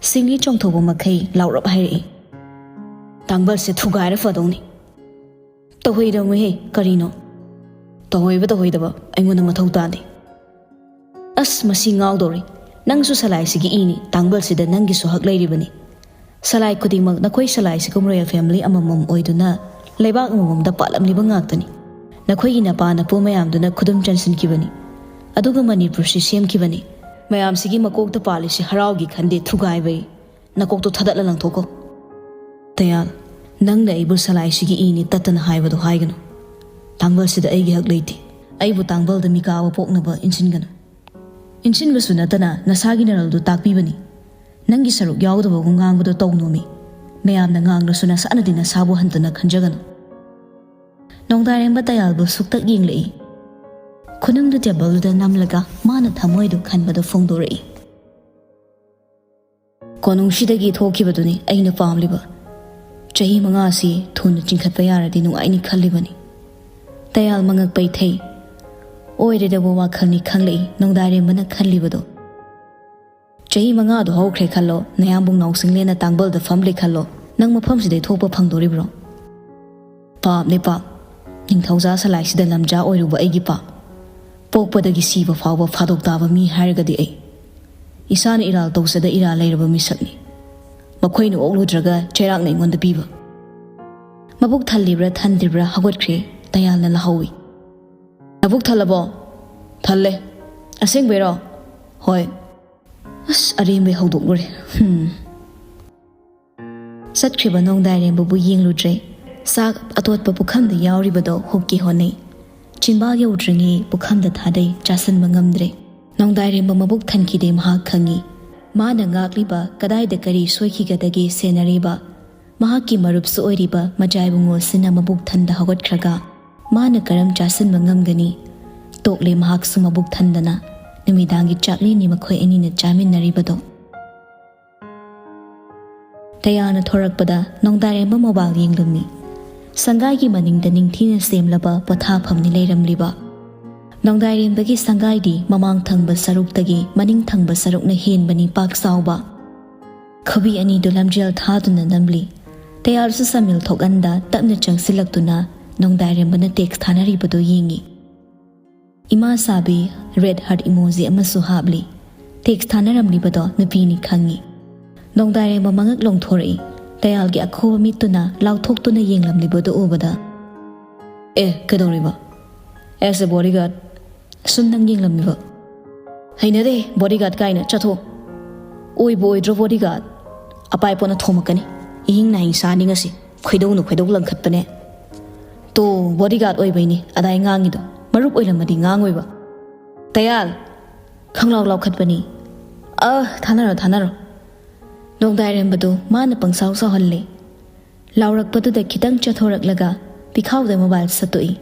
ꯁꯤꯡꯂꯤ ꯆꯣꯡꯊꯣꯛꯄ ꯃꯈꯩ ꯂꯥꯎꯔꯞ ꯍꯥꯏꯔꯛꯏ꯫ "ꯇꯥꯡꯕꯜꯁꯦ ꯊꯨꯒꯥꯏꯔ ꯐꯗꯧꯅꯤ꯫" "ꯇꯧꯍꯩꯗꯕꯅꯤꯍꯦ, ꯀꯔꯤꯅꯣ?" "ꯇꯧꯍꯩꯕ ꯇꯧꯍꯩꯗꯕ ꯑꯩꯉꯣꯟꯗ ꯃꯊꯧ ꯇꯥꯗꯦ꯫" "ꯑꯁ, ꯃꯁꯤ ꯉꯥꯎꯗꯧꯔꯤ꯫ ꯅꯪꯁꯨ ꯁꯂꯥꯏꯁꯤꯒꯤ ꯏꯅꯤ, ꯇꯥꯡꯕꯜꯁꯤꯗ ꯅꯪꯒꯤꯁꯨ ꯍꯛ ꯂꯩꯔꯤꯕꯅꯤ꯫ ꯁꯂꯥꯏ ꯈꯨꯗꯤꯡꯃꯛ ꯅꯈꯣꯏ ꯁꯂꯥꯏꯁꯤꯒꯨꯝ ꯔꯣꯌꯦꯜ ꯐꯦꯃꯤꯂꯤ ꯑꯃꯃꯝ ꯑꯣꯏꯗꯨꯅ ꯂꯩꯕꯥꯛ ꯑꯃꯃꯝꯗ ꯄꯥꯜꯂꯝꯂꯤꯕ ꯉꯥꯛꯇꯅꯤ꯫ ꯅꯈꯣꯏꯒꯤ ꯅꯄꯥ ꯅꯄꯨ ꯃꯌꯥꯝꯗꯨꯅ ꯈꯨꯗꯨꯝ ꯆꯟꯁꯤꯟꯈꯤꯕꯅꯤ꯫ ꯑꯗꯨꯒ ꯃꯅꯤꯄꯨꯔꯁꯤ ꯁꯦꯝꯈꯤꯕꯅꯤ꯫ ꯃꯌꯥꯝꯁꯤꯒꯤ ꯃꯀꯣꯛꯇ ꯄꯥꯜꯂꯤꯁꯤ ꯍꯔꯥꯎꯒꯤ ꯈꯟꯗꯦ, ꯊꯨꯒꯥꯏꯕꯩ꯫ ꯅꯀꯣꯛꯇꯣ ꯊꯥꯗꯠꯂ ꯂꯪꯊꯣꯛꯀꯣ꯫" "ꯇꯌꯥꯜ, "ꯅꯪꯅ ꯑꯩꯕꯨ ꯁꯂꯥꯏꯁꯤꯒꯤ ꯏꯅꯤ ꯇꯠꯇꯅ ꯍꯥꯏꯕꯗꯣ ꯍꯥꯏꯒꯅꯨ꯫ ꯇꯥꯡꯕꯜꯁꯤꯗ ꯑꯩꯒꯤ ꯍꯛ ꯂꯩꯇꯦ꯫ ꯑꯩꯕꯨ ꯇꯥꯡꯕꯜꯗ ꯃꯤꯀꯥꯕ ꯄꯣꯛꯅꯕ ꯏꯟꯁꯤꯟꯒꯅꯨ꯫ ꯏꯟꯁꯤꯟꯕꯁꯨ ꯅꯠꯇꯅ ꯅꯁꯥꯒꯤ ꯅꯔꯜꯗꯨ ꯇꯥꯛꯄꯤꯕꯅꯤ꯫ ꯅꯪꯒꯤ ꯁꯔꯨꯛ ꯌꯥꯎꯗꯕꯒꯨꯝ ꯉꯥꯡꯕꯗꯣ ꯇꯧꯅꯣꯃꯤ꯫ ꯃꯌꯥꯝꯅ ꯉꯥꯡꯂꯁꯨ ꯅꯁꯥꯅꯗꯤ ꯅꯁꯥꯕꯨ ꯍꯟꯊꯅ ꯈꯟꯖꯒꯅꯨ꯫" ꯅꯣꯡꯗꯥꯏꯔꯦꯝꯕ ꯇꯌꯥꯜꯕꯨ ꯁꯨꯛꯇꯛ ꯌꯦꯡꯂꯛꯏ꯫ ꯈꯨꯅꯨꯡꯗꯨ ꯇꯦꯕꯜꯗꯨꯗ ꯅꯝꯂꯒ ꯃꯥꯅ ꯊꯃꯣꯏꯗꯨ ꯈꯟꯕꯗꯨ ꯐꯣꯡꯗꯣꯔꯛꯏ꯫ "ꯀꯣꯅꯨꯡꯁꯤꯗꯒꯤ ꯊꯣꯛꯈꯤꯕꯗꯨꯅꯤ ꯑꯩꯅ ꯄꯥꯝꯂꯤꯕ꯫ ꯆꯍꯤ ꯃꯉꯥꯁꯤ ꯊꯨꯅ ꯆꯤꯡꯈꯠꯄ ꯌꯥꯔꯗꯤ ꯅꯨꯡꯉꯥꯏꯅꯤ ꯈꯜꯂꯤꯕꯅꯤ꯫" ꯇꯌꯥꯜ ꯃꯉꯛ ꯄꯩꯊꯩ꯫ ꯑꯣꯏꯔꯣꯏꯗꯕ ꯋꯥꯈꯜꯅꯤ ꯈꯪꯂꯛꯏ ꯅꯣꯡꯗꯥꯏꯔꯦꯝꯕꯅ ꯈꯜꯂꯤꯕꯗꯣ꯫ ꯆꯍꯤ ꯃꯉꯥꯗꯣ ꯍꯧꯈ꯭ꯔꯦ ꯈꯜꯂꯣ, ꯅꯌꯥꯝꯕꯨꯡ ꯅꯥꯎꯁꯤꯡꯂꯦꯟꯅ ꯇꯥꯡꯕꯜꯗ ꯐꯝꯂꯦ ꯈꯜꯂꯣ, ꯅꯪ ꯃꯐꯝꯁꯤꯗꯩ ꯊꯣꯛꯄ ꯐꯪꯗꯣꯔꯤꯕ꯭ꯔꯣ? ꯄꯥꯞꯅꯦ ꯄꯥꯞ꯫ ꯅꯤꯡꯊꯧꯖꯥ ꯁꯂꯥꯏꯁꯤꯗ ꯂꯝꯖꯥ ꯑꯣꯏꯔꯨꯕ ꯑꯩꯒꯤ ꯄꯥꯞ꯫ ꯄꯣꯛꯄꯗꯒꯤ ꯁꯤꯕ ꯐꯥꯎꯕ ꯐꯥꯗꯣꯛ ꯇꯥꯕ ꯃꯤ ꯍꯥꯏꯔꯒꯗꯤ ꯑꯩ꯫ ꯏꯁꯥꯅ ꯏꯔꯥꯜ ꯇꯧꯖꯗ ꯏꯔꯥꯜ ꯂꯩꯔꯕ ꯃꯤꯁꯛꯅꯤ꯫ ꯃꯈꯣꯏꯅ ꯑꯣꯛꯂꯨꯗ꯭ꯔꯒ ꯆꯩꯔꯥꯛꯅ ꯑꯩꯉꯣꯟꯗ ꯄꯤꯕ꯫ ꯃꯕꯨꯛ ꯊꯜꯂꯤꯕ꯭ꯔꯥ ꯊꯟꯗ꯭ꯔꯤꯕ꯭ꯔꯥ ꯍꯧꯒꯠꯈ꯭ꯔꯦ꯫ ꯇꯌꯥꯜꯅ ꯂꯥꯍꯧꯏ꯫ "ꯅꯕꯨꯛ ꯊꯜꯂꯕꯣ?" "ꯊꯜꯂꯦ꯫" "ꯑꯁꯦꯡꯕꯩꯔꯣ?" "ꯍꯣꯏ꯫" ꯑꯁ, ꯑꯔꯦꯝꯕꯩ ꯍꯧꯗꯣꯛꯂꯨꯔꯦ꯫ ꯍꯨꯝ꯫ ꯆꯠꯈ꯭ꯔꯤꯕ ꯅꯣꯡꯗꯥꯏꯔꯦꯝꯕꯕꯨ ꯌꯦꯡꯂꯨꯗ꯭ꯔꯦ꯫ ꯆꯥꯛ ꯑꯇꯣꯠꯄ ꯄꯨꯈꯝꯗ ꯌꯥꯎꯔꯤꯕꯗꯣ ꯍꯨꯞꯀꯦ ꯍꯣꯠꯅꯩ꯫ ꯆꯤꯟꯕꯥꯜ ꯌꯧꯗ꯭ꯔꯤꯉꯩ ꯄꯨꯈꯝꯗ ꯊꯥꯗꯩ, ꯆꯥꯁꯤꯟꯕ ꯉꯝꯗ꯭ꯔꯦ꯫ ꯅꯣꯡꯗꯥꯏꯔꯦꯝꯕ ꯃꯕꯨꯛ ꯊꯟꯈꯤꯗꯦ ꯃꯍꯥꯛ ꯈꯪꯏ꯫ ꯃꯥꯅ ꯉꯥꯛꯂꯤꯕ ꯀꯗꯥꯏꯗ ꯀꯔꯤ ꯁꯣꯏꯈꯤꯒꯗꯒꯦ ꯁꯦꯟꯅꯔꯤꯕ, ꯃꯍꯥꯛꯀꯤ ꯃꯔꯨꯞꯁꯨ ꯑꯣꯏꯔꯤꯕ ꯃꯖꯥꯏꯕꯨꯡꯉꯣꯁꯤꯅ ꯃꯕꯨꯛ ꯊꯟꯗ ꯍꯧꯒꯠꯈ꯭ꯔꯒ ꯃꯥꯅ ꯀꯔꯝ ꯆꯥꯁꯤꯟꯕ ꯉꯝꯒꯅꯤ? ꯇꯣꯛꯂꯦ ꯃꯍꯥꯛꯁꯨ ꯃꯕꯨꯛ ꯊꯟꯗꯅ꯫ ꯅꯨꯃꯤꯗꯥꯡꯒꯤ ꯆꯥꯛꯂꯦꯟꯅꯤ ꯃꯈꯣꯏ ꯑꯅꯤꯅ ꯆꯥꯃꯤꯟꯅꯔꯤꯕꯗꯣ꯫ ꯇꯌꯥꯜꯅ ꯊꯣꯔꯛꯄꯗ ꯅꯣꯡꯗꯥꯏꯔꯦꯝꯕ ꯃꯣꯕꯥꯏꯜ ꯌꯦꯡꯂꯝꯃꯤ꯫ ꯁꯪꯒꯥꯏꯒꯤ ꯃꯅꯤꯡꯗ ꯅꯤꯡꯊꯤꯅ ꯁꯦꯝꯂꯕ ꯄꯣꯊꯥꯐꯝꯅꯤ ꯂꯩꯔꯝꯂꯤꯕ꯫ ꯅꯣꯡꯗꯥꯏꯔꯦꯝꯕꯒꯤ ꯁꯪꯒꯥꯏꯗꯤ ꯃꯃꯥꯡ ꯊꯪꯕ ꯁꯔꯨꯛꯇꯒꯤ ꯃꯅꯤꯡ ꯊꯪꯕ ꯁꯔꯨꯛꯅ ꯍꯦꯟꯕꯅꯤ ꯄꯥꯛ ꯆꯥꯎꯕ꯫ ꯈꯨꯕꯤ ꯑꯅꯤꯗꯨ ꯂꯝꯖꯦꯜ ꯊꯥꯗꯨꯅ ꯅꯝꯂꯤ꯫ ꯇꯌꯥꯜꯁꯨ ꯁꯃꯤꯜ ꯊꯣꯛꯍꯟꯗ ꯇꯞꯅ ꯆꯪꯁꯤꯜꯂꯛꯇꯨꯅ ꯅꯣꯡꯗꯥꯏꯔꯦꯝꯕꯅ ꯇꯦꯛꯁ ꯊꯥꯅꯔꯤꯕꯗꯨ ꯌꯦꯡꯏ꯫ ꯏꯃꯥ ꯁꯥꯕꯤ ꯔꯦꯗ ꯍꯥꯔꯠ ꯏꯃꯣꯖꯤ ꯑꯃꯁꯨ ꯍꯥꯞꯂꯤ꯫ ꯇꯦꯛꯁ ꯊꯥꯅꯔꯝꯂꯤꯕꯗꯣ ꯅꯨꯄꯤꯅꯤ ꯈꯪꯏ꯫ ꯅꯣꯡꯗꯥꯏꯔꯦꯝꯕ ꯃꯉꯛ ꯂꯣꯡꯊꯣꯔꯛꯏ꯫ ꯇꯌꯥꯜꯒꯤ ꯑꯈꯨꯕ ꯃꯤꯠꯇꯨꯅ ꯂꯥꯎꯊꯣꯛꯇꯨꯅ ꯌꯦꯡꯂꯝꯂꯤꯕꯗꯨ ꯎꯕꯗ꯫ "ꯑꯦ, ꯀꯩꯗꯧꯔꯤꯕ? As a bodyguard, ꯁꯨꯝ ꯅꯪ ꯌꯦꯡꯂꯝꯃꯤꯕ꯫" "ꯍꯩꯅꯗꯦ, bodyguard ꯀꯥꯏꯅ, ꯆꯠꯊꯣꯛ꯫" "ꯑꯣꯏꯕꯨ ꯑꯣꯏꯗ꯭ꯔꯣ bodyguard? ꯑꯄꯥꯏ ꯄꯣꯠꯅ ꯊꯣꯝꯃꯛꯀꯅꯤ꯫ ꯏꯍꯤꯡ ꯅꯥꯍꯤꯡ ꯁꯥꯅꯤ ꯉꯁꯤ꯫" ꯈꯣꯏꯗꯧꯅ ꯈꯣꯏꯗꯧ ꯂꯪꯈꯠꯄꯅꯦ꯫ "ꯇꯣ, ꯕꯣꯗꯤꯒꯥꯔꯗ ꯑꯣꯏꯕꯩꯅꯤ ꯑꯗꯥꯏ ꯉꯥꯡꯉꯤꯗꯣ, ꯃꯔꯨꯞ ꯑꯣꯏꯔꯝꯃꯗꯤ ꯉꯥꯡꯉꯣꯏꯕ꯫ ꯇꯌꯥꯜ!" ꯈꯪꯂꯥꯎ ꯂꯥꯎꯈꯠꯄꯅꯤ꯫ "ꯑ, ꯊꯥꯅꯔꯣ, ꯊꯥꯅꯔꯣ!" ꯅꯣꯡꯗꯥꯏꯔꯦꯝꯕꯗꯨ ꯃꯥꯅ ꯄꯪꯁꯥꯎ ꯁꯥꯎꯍꯜꯂꯦ꯫ ꯂꯥꯎꯔꯛꯄꯗꯨꯗ ꯈꯤꯇꯪ ꯆꯠꯊꯣꯔꯛꯂꯒ ꯄꯤꯈꯥꯎꯗ ꯃꯣꯕꯥꯏꯜ ꯁꯠꯇꯣꯛꯏ꯫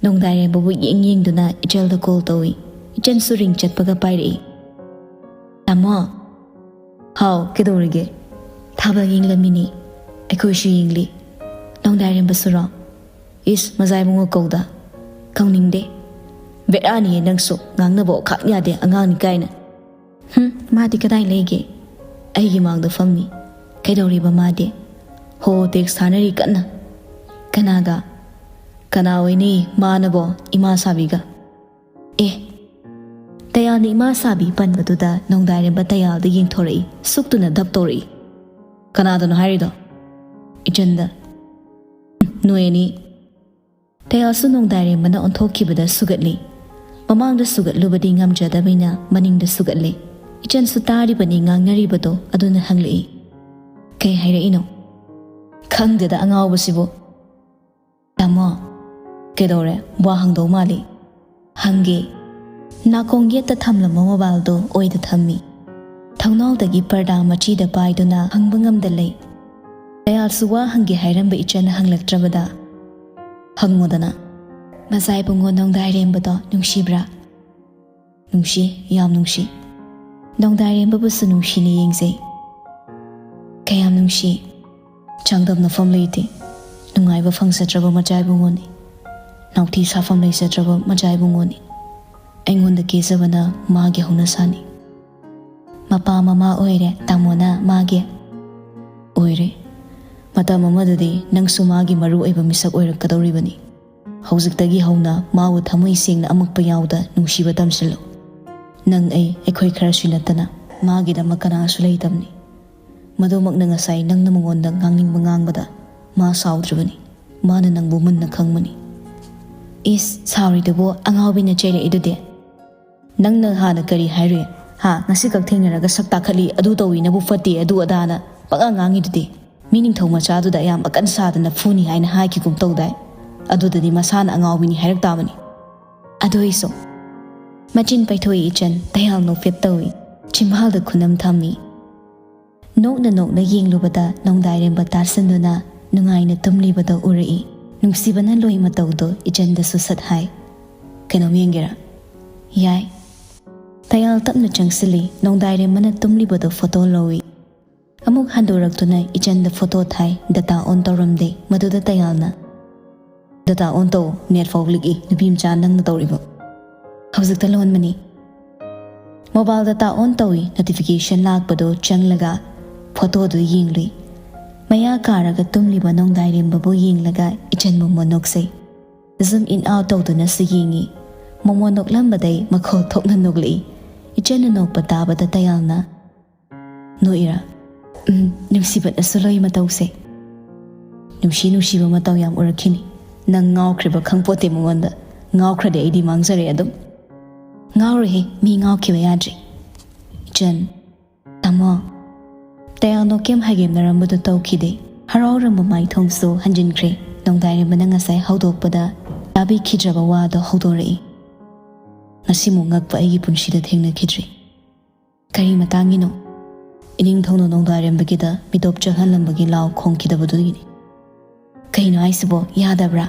ꯅꯣꯡꯗꯥꯏꯔꯦꯝꯕꯕꯨ ꯌꯦꯡ ꯌꯦꯡꯗꯨꯅ ꯏꯆꯜꯗ ꯀꯣꯜ ꯇꯧꯏ꯫ ꯏꯆꯟꯁꯨ ꯔꯤꯡ ꯆꯠꯄꯒ ꯄꯥꯏꯔꯛꯏ꯫ "ꯇꯥꯃꯣ!" "ꯍꯥꯎ, ꯀꯩꯗꯧꯔꯤꯒꯦ?" "ꯊꯥꯕꯜ ꯌꯦꯡꯂꯝꯃꯤꯅꯤ꯫ ꯑꯩꯈꯣꯏꯁꯨ ꯌꯦꯡꯂꯤ꯫ ꯅꯣꯡꯗꯥꯏꯔꯦꯝꯕꯁꯨꯔꯣ?" "ꯏꯁ, ꯃꯖꯥꯏꯕꯨꯡꯉꯣ ꯀꯧꯗ꯫ ꯀꯧꯅꯤꯡꯗꯦ꯫ ꯕꯦꯔꯥꯅꯤꯌꯦ ꯅꯪꯁꯨ, ꯉꯥꯡꯅꯕ ꯑꯣꯈꯥꯛ ꯌꯥꯗꯦ, ꯑꯉꯥꯡꯅꯤ ꯀꯥꯏꯅ꯫ ꯍꯨꯝ, ꯃꯥꯗꯤ ꯀꯗꯥꯏ ꯂꯩꯒꯦ? ꯑꯩꯒꯤ ꯃꯥꯡꯗ ꯐꯝꯃꯤ꯫ ꯀꯩꯗꯧꯔꯤꯕ ꯃꯥꯗꯤ? ꯍꯣ, ꯇꯦꯛꯁ ꯊꯥꯅꯔꯤ ꯀꯟꯅ꯫ ꯀꯅꯥꯒ? ꯀꯅꯥ ꯑꯣꯏꯅꯤ ꯃꯥꯅꯕꯣ? ꯏꯃꯥ ꯁꯥꯕꯤꯒ꯫ ꯑꯦ, ꯇꯌꯥꯜꯅ ꯏꯃꯥ ꯁꯥꯕꯤ ꯄꯟꯕꯗꯨꯗ ꯅꯣꯡꯗꯥꯏꯔꯦꯝꯕ ꯇꯌꯥꯜꯗ ꯌꯦꯡꯊꯣꯔꯛꯏ, ꯁꯨꯛꯇꯨꯅ ꯙꯞ ꯇꯧꯔꯛꯏ꯫ "ꯀꯅꯥꯗꯅꯣ ꯍꯥꯏꯔꯤꯗꯣ?" "ꯏꯆꯟꯗ꯫" "ꯅꯣꯏ ꯑꯅꯤ?" ꯇꯌꯥꯜꯁꯨ ꯅꯣꯡꯗꯥꯏꯔꯦꯝꯕꯅ ꯑꯣꯟꯊꯣꯛꯈꯤꯕꯗ ꯁꯨꯒꯠꯂꯤ꯫ ꯃꯃꯥꯡꯗ ꯁꯨꯒꯠꯂꯨꯕꯗꯤ ꯉꯝꯖꯗꯕꯅꯤꯅ ꯃꯅꯤꯡꯗ ꯁꯨꯒꯠꯂꯤ꯫ ꯏꯆꯟꯁꯨ ꯇꯥꯔꯤꯕꯅꯤ ꯉꯥꯡꯅꯔꯤꯕꯗꯣ, ꯑꯗꯨꯅ ꯍꯪꯂꯛꯏ꯫ "ꯀꯩ ꯍꯥꯏꯔꯛꯏꯅꯣ?" "ꯈꯪꯗꯦꯗ ꯑꯉꯥꯎꯕꯁꯤꯕꯨ꯫" "ꯇꯥꯃꯣ!" "ꯀꯩꯗꯧꯔꯦ? ꯋꯥ ꯍꯪꯗꯧ ꯃꯥꯜꯂꯤ꯫" "ꯍꯪꯒꯦ꯫" ꯅꯥꯀꯣꯡ ꯌꯦꯠꯇ ꯊꯝꯂꯝꯕ ꯃꯣꯕꯥꯏꯜꯗꯣ ꯑꯣꯏꯗ ꯊꯝꯃꯤ꯫ ꯊꯣꯡꯅꯥꯎꯗꯒꯤ ꯄꯔꯗꯥ ꯃꯆꯤꯗ ꯄꯥꯏꯗꯨꯅ ꯍꯪꯕ ꯉꯝꯗ ꯂꯩ꯫ ꯇꯌꯥꯜꯁꯨ ꯋꯥ ꯍꯪꯒꯦ ꯍꯥꯏꯔꯝꯕ ꯏꯆꯟꯅ ꯍꯪꯂꯛꯇ꯭ꯔꯕꯗ, "ꯍꯪꯉꯨꯗꯅ꯫" "ꯃꯖꯥꯏꯕꯨꯡꯉꯣ ꯅꯣꯡꯗꯥꯏꯔꯦꯝꯕꯗꯣ ꯅꯨꯡꯁꯤꯕ꯭ꯔꯥ?" "ꯅꯨꯡꯁꯤ, ꯌꯥꯝ ꯅꯨꯡꯁꯤ꯫" "ꯅꯣꯡꯗꯥꯏꯔꯦꯝꯕꯕꯨꯁꯨ ꯅꯨꯡꯁꯤꯅ ꯌꯦꯡꯖꯩ꯫" "ꯀꯌꯥꯝ ꯅꯨꯡꯁꯤ?" "ꯆꯥꯡꯗꯝꯅꯐꯝ ꯂꯩꯇꯦ꯫ ꯅꯨꯡꯉꯥꯏꯕ ꯐꯪꯖꯗ꯭ꯔꯕ ꯃꯖꯥꯏꯕꯨꯡꯉꯣꯅꯤ꯫ ꯅꯥꯎꯊꯤ ꯁꯥꯐꯝ ꯂꯩꯖꯗ꯭ꯔꯕ ꯃꯖꯥꯏꯕꯨꯡꯉꯣꯅꯤ꯫ ꯑꯩꯉꯣꯟꯗ ꯀꯦꯖꯕꯅ ꯃꯥꯒꯤ ꯍꯧꯅꯁꯥꯅꯤ꯫" "ꯃꯄꯥ ꯃꯃꯥ ꯑꯣꯏꯔꯦ ꯇꯥꯃꯣꯅ ꯃꯥꯒꯤ?" "ꯑꯣꯏꯔꯦ꯫ ꯃꯇꯝ ꯑꯃꯗꯗꯤ ꯅꯪꯁꯨ ꯃꯥꯒꯤ ꯃꯔꯨ ꯑꯣꯏꯕ ꯃꯤꯁꯛ ꯑꯣꯏꯔꯛꯀꯗꯧꯔꯤꯕꯅꯤ꯫ ꯍꯧꯖꯤꯛꯇꯒꯤ ꯍꯧꯅ ꯃꯥꯕꯨ ꯊꯃꯣꯏ ꯁꯦꯡꯅ ꯑꯃꯛꯄ ꯌꯥꯎꯗ ꯅꯨꯡꯁꯤꯕ ꯇꯝꯁꯤꯜꯂꯨ꯫ ꯅꯪ ꯑꯩ, ꯑꯩꯈꯣꯏ ꯈꯔꯁꯨ ꯅꯠꯇꯅ ꯃꯥꯒꯤꯗꯃꯛ ꯀꯅꯥꯁꯨ ꯂꯩꯇꯕꯅꯤ꯫" ꯃꯗꯨꯃꯛꯅ ꯉꯁꯥꯏ ꯅꯪꯅ ꯃꯉꯣꯟꯗ ꯉꯥꯡꯅꯤꯡꯕ ꯉꯥꯡꯕꯗ ꯃꯥ ꯁꯥꯎꯗ꯭ꯔꯕꯅꯤ꯫ ꯃꯥꯅ ꯅꯪꯕꯨ ꯃꯨꯟꯅ ꯈꯪꯕꯅꯤ꯫ "ꯏꯁ, ꯁꯥꯎꯔꯤꯗꯨꯕꯨ ꯑꯉꯥꯎꯕꯤꯅ ꯆꯩꯔꯛꯏꯗꯨꯗꯤ?" "ꯅꯪꯅ ꯍꯥꯟꯅ ꯀꯔꯤ ꯍꯥꯏꯔꯨꯏ? ꯍꯥ, ꯉꯁꯤꯈꯛ ꯊꯦꯡꯅꯔꯒ ꯁꯛ ꯇꯥꯈꯠꯂꯤ, ꯑꯗꯨ ꯇꯧꯏ, ꯅꯕꯨ ꯐꯠꯇꯦ, ꯑꯗꯨ ꯑꯗꯥꯅ ꯄꯉꯥꯡ ꯉꯥꯡꯉꯤꯗꯨꯗꯤ?" ꯃꯤ ꯅꯤꯡꯊꯧ ꯃꯆꯥꯗꯨꯗ ꯌꯥꯝ ꯑꯀꯟ ꯁꯥꯗꯅ ꯐꯨꯅꯤ ꯍꯥꯏꯅ ꯍꯥꯏꯈꯤꯒꯨꯝ ꯇꯧꯗꯥꯏ? ꯑꯗꯨꯗꯗꯤ ꯃꯁꯥꯅ ꯑꯉꯥꯎꯕꯤꯅꯤ ꯍꯥꯏꯔꯛ ꯇꯥꯕꯅꯤ꯫ ꯑꯗꯨꯏꯁꯨ꯫ ꯃꯆꯤꯟ ꯄꯩꯊꯣꯛꯏ ꯏꯆꯟ, ꯇꯌꯥꯜ ꯅꯣꯛꯐꯦꯠ ꯇꯧꯏ꯫ ꯆꯤꯝꯕꯥꯜꯗ ꯈꯨꯅꯝ ꯊꯝꯃꯤ꯫ ꯅꯣꯛꯅ ꯅꯣꯛꯅ ꯌꯦꯡꯂꯨꯕꯗ ꯅꯣꯡꯗꯥꯏꯔꯦꯝꯕ ꯇꯥꯁꯤꯟꯗꯨꯅ ꯅꯨꯡꯉꯥꯏꯅ ꯇꯨꯝꯂꯤꯕꯗꯣ ꯎꯔꯛꯏ꯫ ꯅꯨꯡꯁꯤꯕꯅ ꯂꯣꯏ ꯃꯇꯧꯗꯣ ꯏꯆꯟꯗꯁꯨ ꯁꯠ ꯍꯥꯏ꯫ "ꯀꯩꯅꯣꯝ ꯌꯦꯡꯒꯦꯔꯥ?" "ꯌꯥꯏ"꯫ ꯇꯌꯥꯜ ꯇꯞꯅ ꯆꯪꯁꯤꯜꯂꯤ꯫ ꯅꯣꯡꯗꯥꯏꯔꯦꯝꯕꯅ ꯇꯨꯝꯂꯤꯕꯗꯣ ꯐꯣꯇꯣ ꯂꯧꯏ꯫ ꯑꯃꯨꯛ ꯍꯟꯗꯣꯔꯛꯇꯨꯅ ꯏꯆꯟꯗ ꯐꯣꯇꯣ ꯊꯥꯏ꯫ ꯗꯇꯥ ꯑꯣꯟ ꯇꯧꯔꯝꯗꯦ꯫ ꯃꯗꯨꯗ ꯇꯌꯥꯜꯅ, "ꯗꯇꯥ ꯑꯣꯟ ꯇꯧ, ꯅꯦꯠ ꯐꯥꯎ ꯂꯤꯛꯏ, ꯅꯨꯄꯤ ꯃꯆꯥ ꯅꯪꯅ ꯇꯧꯔꯤꯕ"꯫ ꯍꯧꯖꯤꯛꯇ ꯂꯣꯟꯕꯅꯤ꯫ ꯃꯣꯕꯥꯏꯜ ꯗꯇꯥ ꯑꯣꯟ ꯇꯧꯏ꯫ ꯅꯣꯇꯤꯐꯤꯀꯦꯁꯟ ꯂꯥꯛꯄꯗꯣ ꯆꯪꯂꯒ ꯐꯣꯇꯣꯗꯨ ꯌꯦꯡꯂꯨꯏ꯫ ꯃꯌꯥ ꯀꯥꯔꯒ ꯇꯨꯝꯂꯤꯕ ꯅꯣꯡꯗꯥꯏꯔꯦꯝꯕꯕꯨ ꯌꯦꯡꯂꯒ ꯏꯆꯟ ꯃꯣꯃꯣꯟ ꯅꯣꯛꯆꯩ꯫ ꯖꯨꯝ ꯏꯟ ꯑꯥꯎꯠ ꯇꯧꯗꯨꯅꯁꯨ ꯌꯦꯡꯉꯤ꯫ ꯃꯣꯃꯣꯟ ꯅꯣꯛꯂꯝꯕꯗꯩ ꯃꯈꯣꯜ ꯊꯣꯛꯅ ꯅꯣꯛꯂꯛꯏ꯫ ꯏꯆꯟꯅ ꯅꯣꯛꯄ ꯇꯥꯕꯗ ꯇꯌꯥꯜꯅ, "ꯅꯣꯛꯏꯔꯥ?" "ꯎꯝ, ꯅꯨꯡꯁꯤꯕꯅꯁꯨ ꯂꯣꯏ ꯃꯇꯧꯁꯦ"꯫ "ꯅꯨꯡꯁꯤ ꯅꯨꯡꯁꯤꯕ ꯃꯇꯧ ꯌꯥꯝ ꯎꯔꯛꯈꯤꯅꯤ꯫ ꯅꯪ ꯉꯥꯎꯈ꯭ꯔꯤꯕ ꯈꯪꯄꯣꯠꯇꯦ ꯃꯉꯣꯟꯗ꯫ ꯉꯥꯎꯈ꯭ꯔꯗꯤ ꯑꯩꯗꯤ ꯃꯥꯡꯖꯔꯦ ꯑꯗꯨꯝ"꯫ "ꯉꯥꯎꯔꯣꯏꯍꯦ, ꯃꯤ ꯉꯥꯎꯈꯤꯕ ꯌꯥꯗ꯭ꯔꯤ"꯫ ꯏꯆꯟ, "ꯇꯥꯃꯣ"꯫ ꯇꯌꯥꯜ ꯅꯣꯛꯀꯦꯝ ꯍꯥꯏꯒꯦꯝꯅꯔꯝꯕꯗꯨ ꯇꯧꯈꯤꯗꯦ꯫ ꯍꯔꯥꯎꯔꯝꯕ ꯃꯥꯏꯊꯣꯡꯁꯨ ꯍꯟꯖꯤꯟꯈ꯭ꯔꯦ꯫ ꯅꯣꯡꯗꯥꯏꯔꯦꯝꯕꯅ ꯉꯁꯥꯏ ꯍꯧꯗꯣꯛꯄꯗ ꯇꯥꯕꯤꯈꯤꯗ꯭ꯔꯕ ꯋꯥꯗꯣ ꯍꯧꯗꯣꯔꯛꯏ꯫ ꯉꯁꯤꯃꯨꯛ ꯉꯛꯄ ꯑꯩꯒꯤ ꯄꯨꯟꯁꯤꯗ ꯊꯦꯡꯅꯈꯤꯗ꯭ꯔꯤ꯫ "ꯀꯔꯤ ꯃꯇꯥꯡꯒꯤꯅꯣ?" "ꯏꯅꯤꯡꯊꯧꯅ ꯅꯣꯡꯗꯥꯏꯔꯦꯝꯕꯒꯤꯗ ꯃꯤꯇꯣꯞ ꯆꯪꯍꯜꯂꯝꯕꯒꯤ ꯂꯥꯎ ꯈꯣꯡꯈꯤꯗꯕꯗꯨꯒꯤꯅꯤ"꯫ "ꯀꯩꯅꯣ ꯍꯥꯏꯁꯤꯕꯣ? ꯌꯥꯗꯕ꯭ꯔꯥ?"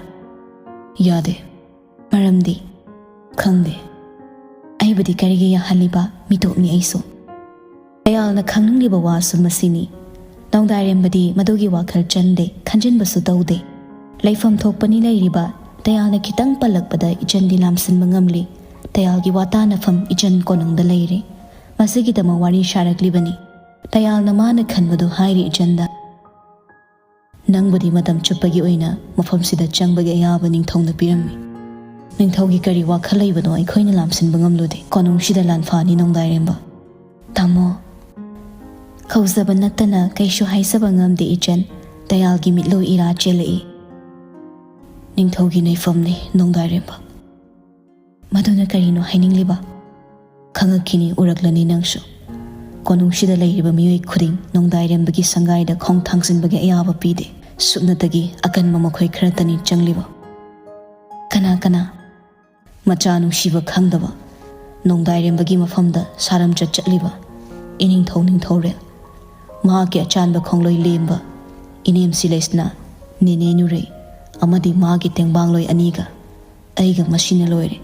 "ꯌꯥꯗꯦ"꯫ "ꯃꯔꯝꯗꯤ?" "ꯈꯪꯗꯦ"꯫ "ꯑꯩꯕꯨꯗꯤ ꯀꯔꯤꯒꯤ ꯌꯥꯍꯜꯂꯤꯕ? ꯃꯤꯇꯣꯞꯅꯤ ꯑꯩꯁꯨ"꯫ ꯇꯌꯥꯜꯅ ꯈꯪꯅꯤꯡꯂꯤꯕ ꯋꯥꯁꯨ ꯃꯁꯤꯅꯤ꯫ ꯅꯣꯡꯗꯥꯏꯔꯦꯝꯕꯗꯤ ꯃꯗꯨꯒꯤ ꯋꯥꯈꯜ ꯆꯪꯗꯦ, ꯈꯟꯖꯤꯟꯕꯁꯨ ꯇꯧꯗꯦ꯫ ꯂꯩꯐꯝ ꯊꯣꯛꯄꯅꯤ ꯂꯩꯔꯤꯕ꯫ ꯇꯌꯥꯜꯅ ꯈꯤꯇꯪ ꯄꯜꯂꯛꯄꯗ ꯏꯆꯟꯗꯤ ꯂꯥꯝꯁꯤꯟꯕ ꯉꯝꯂꯤ꯫ ꯇꯌꯥꯜꯒꯤ ꯋꯥꯇꯥꯅꯐꯝ ꯏꯆꯟ ꯀꯣꯅꯨꯡꯗ ꯂꯩꯔꯤ꯫ ꯃꯁꯤꯒꯤꯗꯃꯛ ꯋꯥꯔꯤ ꯁꯥꯔꯛꯂꯤꯕꯅꯤ꯫ ꯇꯌꯥꯜꯅ ꯃꯥꯅ ꯈꯟꯕꯗꯨ ꯍꯥꯏꯔꯤ ꯏꯆꯟꯗ꯫ "ꯅꯪꯕꯨꯗꯤ ꯃꯇꯝ ꯆꯨꯞꯄꯒꯤ ꯑꯣꯏꯅ ꯃꯐꯝꯁꯤꯗ ꯆꯪꯕꯒꯤ ꯑꯌꯥꯕ ꯅꯤꯡꯊꯧꯅ ꯄꯤꯔꯝꯃꯤ꯫ ꯅꯤꯡꯊꯧꯒꯤ ꯀꯔꯤ ꯋꯥꯈꯜ ꯂꯩꯕꯅꯣ ꯑꯩꯈꯣꯏꯅ ꯂꯥꯝꯁꯤꯟꯕ ꯉꯝꯂꯨꯗꯦ꯫ ꯀꯣꯅꯨꯡꯁꯤꯗ ꯂꯥꯟꯐꯥꯅꯤ ꯅꯣꯡꯗꯥꯏꯔꯦꯝꯕ"꯫ "ꯇꯥꯃꯣ"꯫ ꯀꯧꯖꯕ ꯅꯠꯇꯅ ꯀꯩꯁꯨ ꯍꯥꯏꯖꯕ ꯉꯝꯗꯦ ꯏꯆꯟ꯫ ꯇꯌꯥꯜꯒꯤ ꯃꯤꯠꯂꯨ ꯏꯔꯥ ꯆꯦꯜꯂꯛꯏ꯫ "ꯅꯤꯡꯊꯧꯒꯤ ꯅꯩꯐꯝꯅꯤ ꯅꯣꯡꯗꯥꯏꯔꯦꯝꯕ"꯫ "ꯃꯗꯨꯅ ꯀꯔꯤꯅꯣ ꯍꯥꯏꯅꯤꯡꯂꯤꯕ? ꯈꯪꯉꯛꯈꯤꯅꯤ, ꯎꯔꯛꯂꯅꯤ ꯅꯪꯁꯨ"꯫ ꯀꯣꯅꯨꯡꯁꯤꯗ ꯂꯩꯔꯤꯕ ꯃꯤꯑꯣꯏ ꯈꯨꯗꯤꯡ ꯅꯣꯡꯗꯥꯏꯔꯦꯝꯕꯒꯤ ꯁꯪꯒꯥꯏꯗ ꯈꯣꯡ ꯊꯥꯡꯖꯤꯟꯕꯒꯤ ꯑꯌꯥꯕ ꯄꯤꯗꯦ꯫ ꯁꯨꯞꯅꯇꯒꯤ ꯑꯀꯟꯕ ꯃꯈꯣꯏ ꯈꯔꯇꯅꯤ ꯆꯪꯂꯤꯕ꯫ ꯀꯅꯥ ꯀꯅꯥ? ꯃꯆꯥ ꯅꯨꯡꯁꯤꯕ ꯈꯪꯗꯕ, ꯅꯣꯡꯗꯥꯏꯔꯦꯝꯕꯒꯤ ꯃꯐꯝꯗ ꯁꯥꯔꯝꯆꯠ ꯆꯠꯂꯤꯕ ꯏꯅꯤꯡꯊꯧ ꯅꯤꯡꯊꯧꯔꯦꯜ, ꯃꯍꯥꯛꯀꯤ ꯑꯆꯥꯟꯕ ꯈꯣꯡꯂꯣꯏ ꯂꯦꯝꯕ ꯏꯅꯦꯝ ꯁꯤꯂꯩꯁꯅꯥ, ꯅꯦꯅꯦ ꯅꯨꯔꯩ ꯑꯃꯗꯤ ꯃꯥꯒꯤ ꯇꯦꯡꯕꯥꯡꯂꯣꯏ ꯑꯅꯤꯒ ꯑꯩꯒ ꯃꯁꯤꯅ ꯂꯣꯏꯔꯦ꯫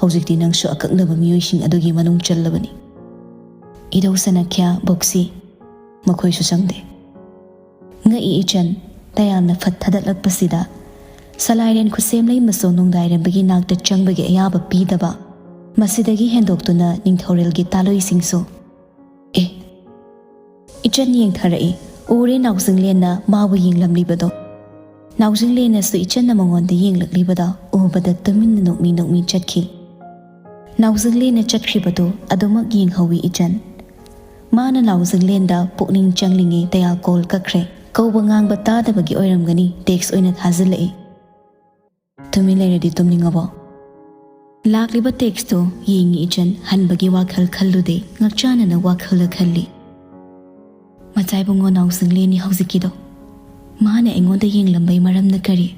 ꯍꯧꯖꯤꯛꯇꯤ ꯅꯪꯁꯨ ꯑꯀꯛꯅꯕ ꯃꯤꯑꯣꯏꯁꯤꯡ ꯑꯗꯨꯒꯤ ꯃꯅꯨꯡ ꯆꯜꯂꯕꯅꯤ꯫ ꯏꯙꯧ ꯁꯅꯈ꯭ꯌꯥ, ꯕꯣꯛꯁꯤ, ꯃꯈꯣꯏꯁꯨ ꯆꯪꯗꯦ꯫ ꯉꯛꯏ ꯏꯆꯟ, ꯇꯌꯥꯜꯅ ꯐꯠ ꯊꯥꯗꯠꯂꯛꯄꯁꯤꯗ ꯁꯂꯥꯏꯔꯦꯟ ꯈꯨꯠꯁꯦꯝꯂꯩ ꯃꯆꯣ ꯅꯣꯡꯗꯥꯏꯔꯦꯝꯕꯒꯤ ꯅꯥꯛꯇ ꯆꯪꯕꯒꯤ ꯑꯌꯥꯕ ꯄꯤꯗꯕ꯫ ꯃꯁꯤꯗꯒꯤ ꯍꯦꯟꯗꯣꯛꯇꯨꯅ ꯅꯤꯡꯊꯧꯔꯦꯜꯒꯤ ꯇꯥꯂꯣꯏꯁꯤꯡꯁꯨ꯫ ꯑꯦ, ꯏꯆꯟ ꯌꯦꯡꯊꯔꯛꯏ, ꯎꯔꯦ ꯅꯥꯎꯖꯤꯡꯂꯦꯟꯅ ꯃꯥꯕꯨ ꯌꯦꯡꯂꯝꯂꯤꯕꯗꯣ꯫ ꯅꯥꯎꯖꯤꯡꯂꯦꯟꯅꯁꯨ ꯏꯆꯟꯅ ꯃꯉꯣꯟꯗ ꯌꯦꯡꯂꯛꯂꯤꯕꯗ ꯎꯕꯗ ꯇꯨꯃꯤꯟꯅ ꯅꯣꯛꯃꯤ ꯅꯣꯛꯃꯤ ꯆꯠꯈꯤ꯫ ꯅꯥꯎꯖꯤꯡꯂꯦꯟꯅ ꯆꯠꯈ꯭ꯔꯤꯕꯗꯨ ꯑꯗꯨꯃꯛ ꯌꯦꯡꯍꯧꯋꯤ ꯏꯆꯟ꯫ ꯃꯥꯅ ꯅꯥꯎꯖꯤꯡꯂꯦꯟꯗ ꯄꯨꯛꯅꯤꯡ ꯆꯪꯂꯤꯉꯩ ꯇꯌꯥꯜꯀꯣꯜ ꯀꯛꯈ꯭ꯔꯦ꯫ ꯀꯧꯕ ꯉꯥꯡꯕ ꯇꯥꯗꯕꯒꯤ ꯑꯣꯏꯔꯝꯒꯅꯤ, ꯇꯦꯛꯁ ꯑꯣꯏꯅ ꯊꯥꯖꯤꯜꯂꯛꯏ꯫ ꯇꯨꯃꯤꯟ ꯂꯩꯔꯗꯤ ꯇꯨꯝꯅꯤꯡꯉꯕꯣ? ꯂꯥꯛꯂꯤꯕ ꯇꯦꯛꯁꯇꯨ ꯌꯦꯡꯉꯤ ꯏꯆꯟ, ꯍꯟꯕꯒꯤ ꯋꯥꯈꯜ ꯈꯜꯂꯨꯗꯦ, ꯉꯛꯆꯥꯅꯅ ꯋꯥꯈꯜꯗ ꯈꯜꯂꯤ꯫ ꯃꯆꯥꯏꯕꯨꯡꯉꯣ ꯅꯥꯎꯖꯤꯡꯂꯦꯟꯅꯤ ꯍꯧꯖꯤꯛꯀꯤꯗꯣ꯫ ꯃꯥꯅ ꯑꯩꯉꯣꯟꯗ ꯌꯦꯡꯂꯝꯕꯩ ꯃꯔꯝꯅ ꯀꯔꯤ?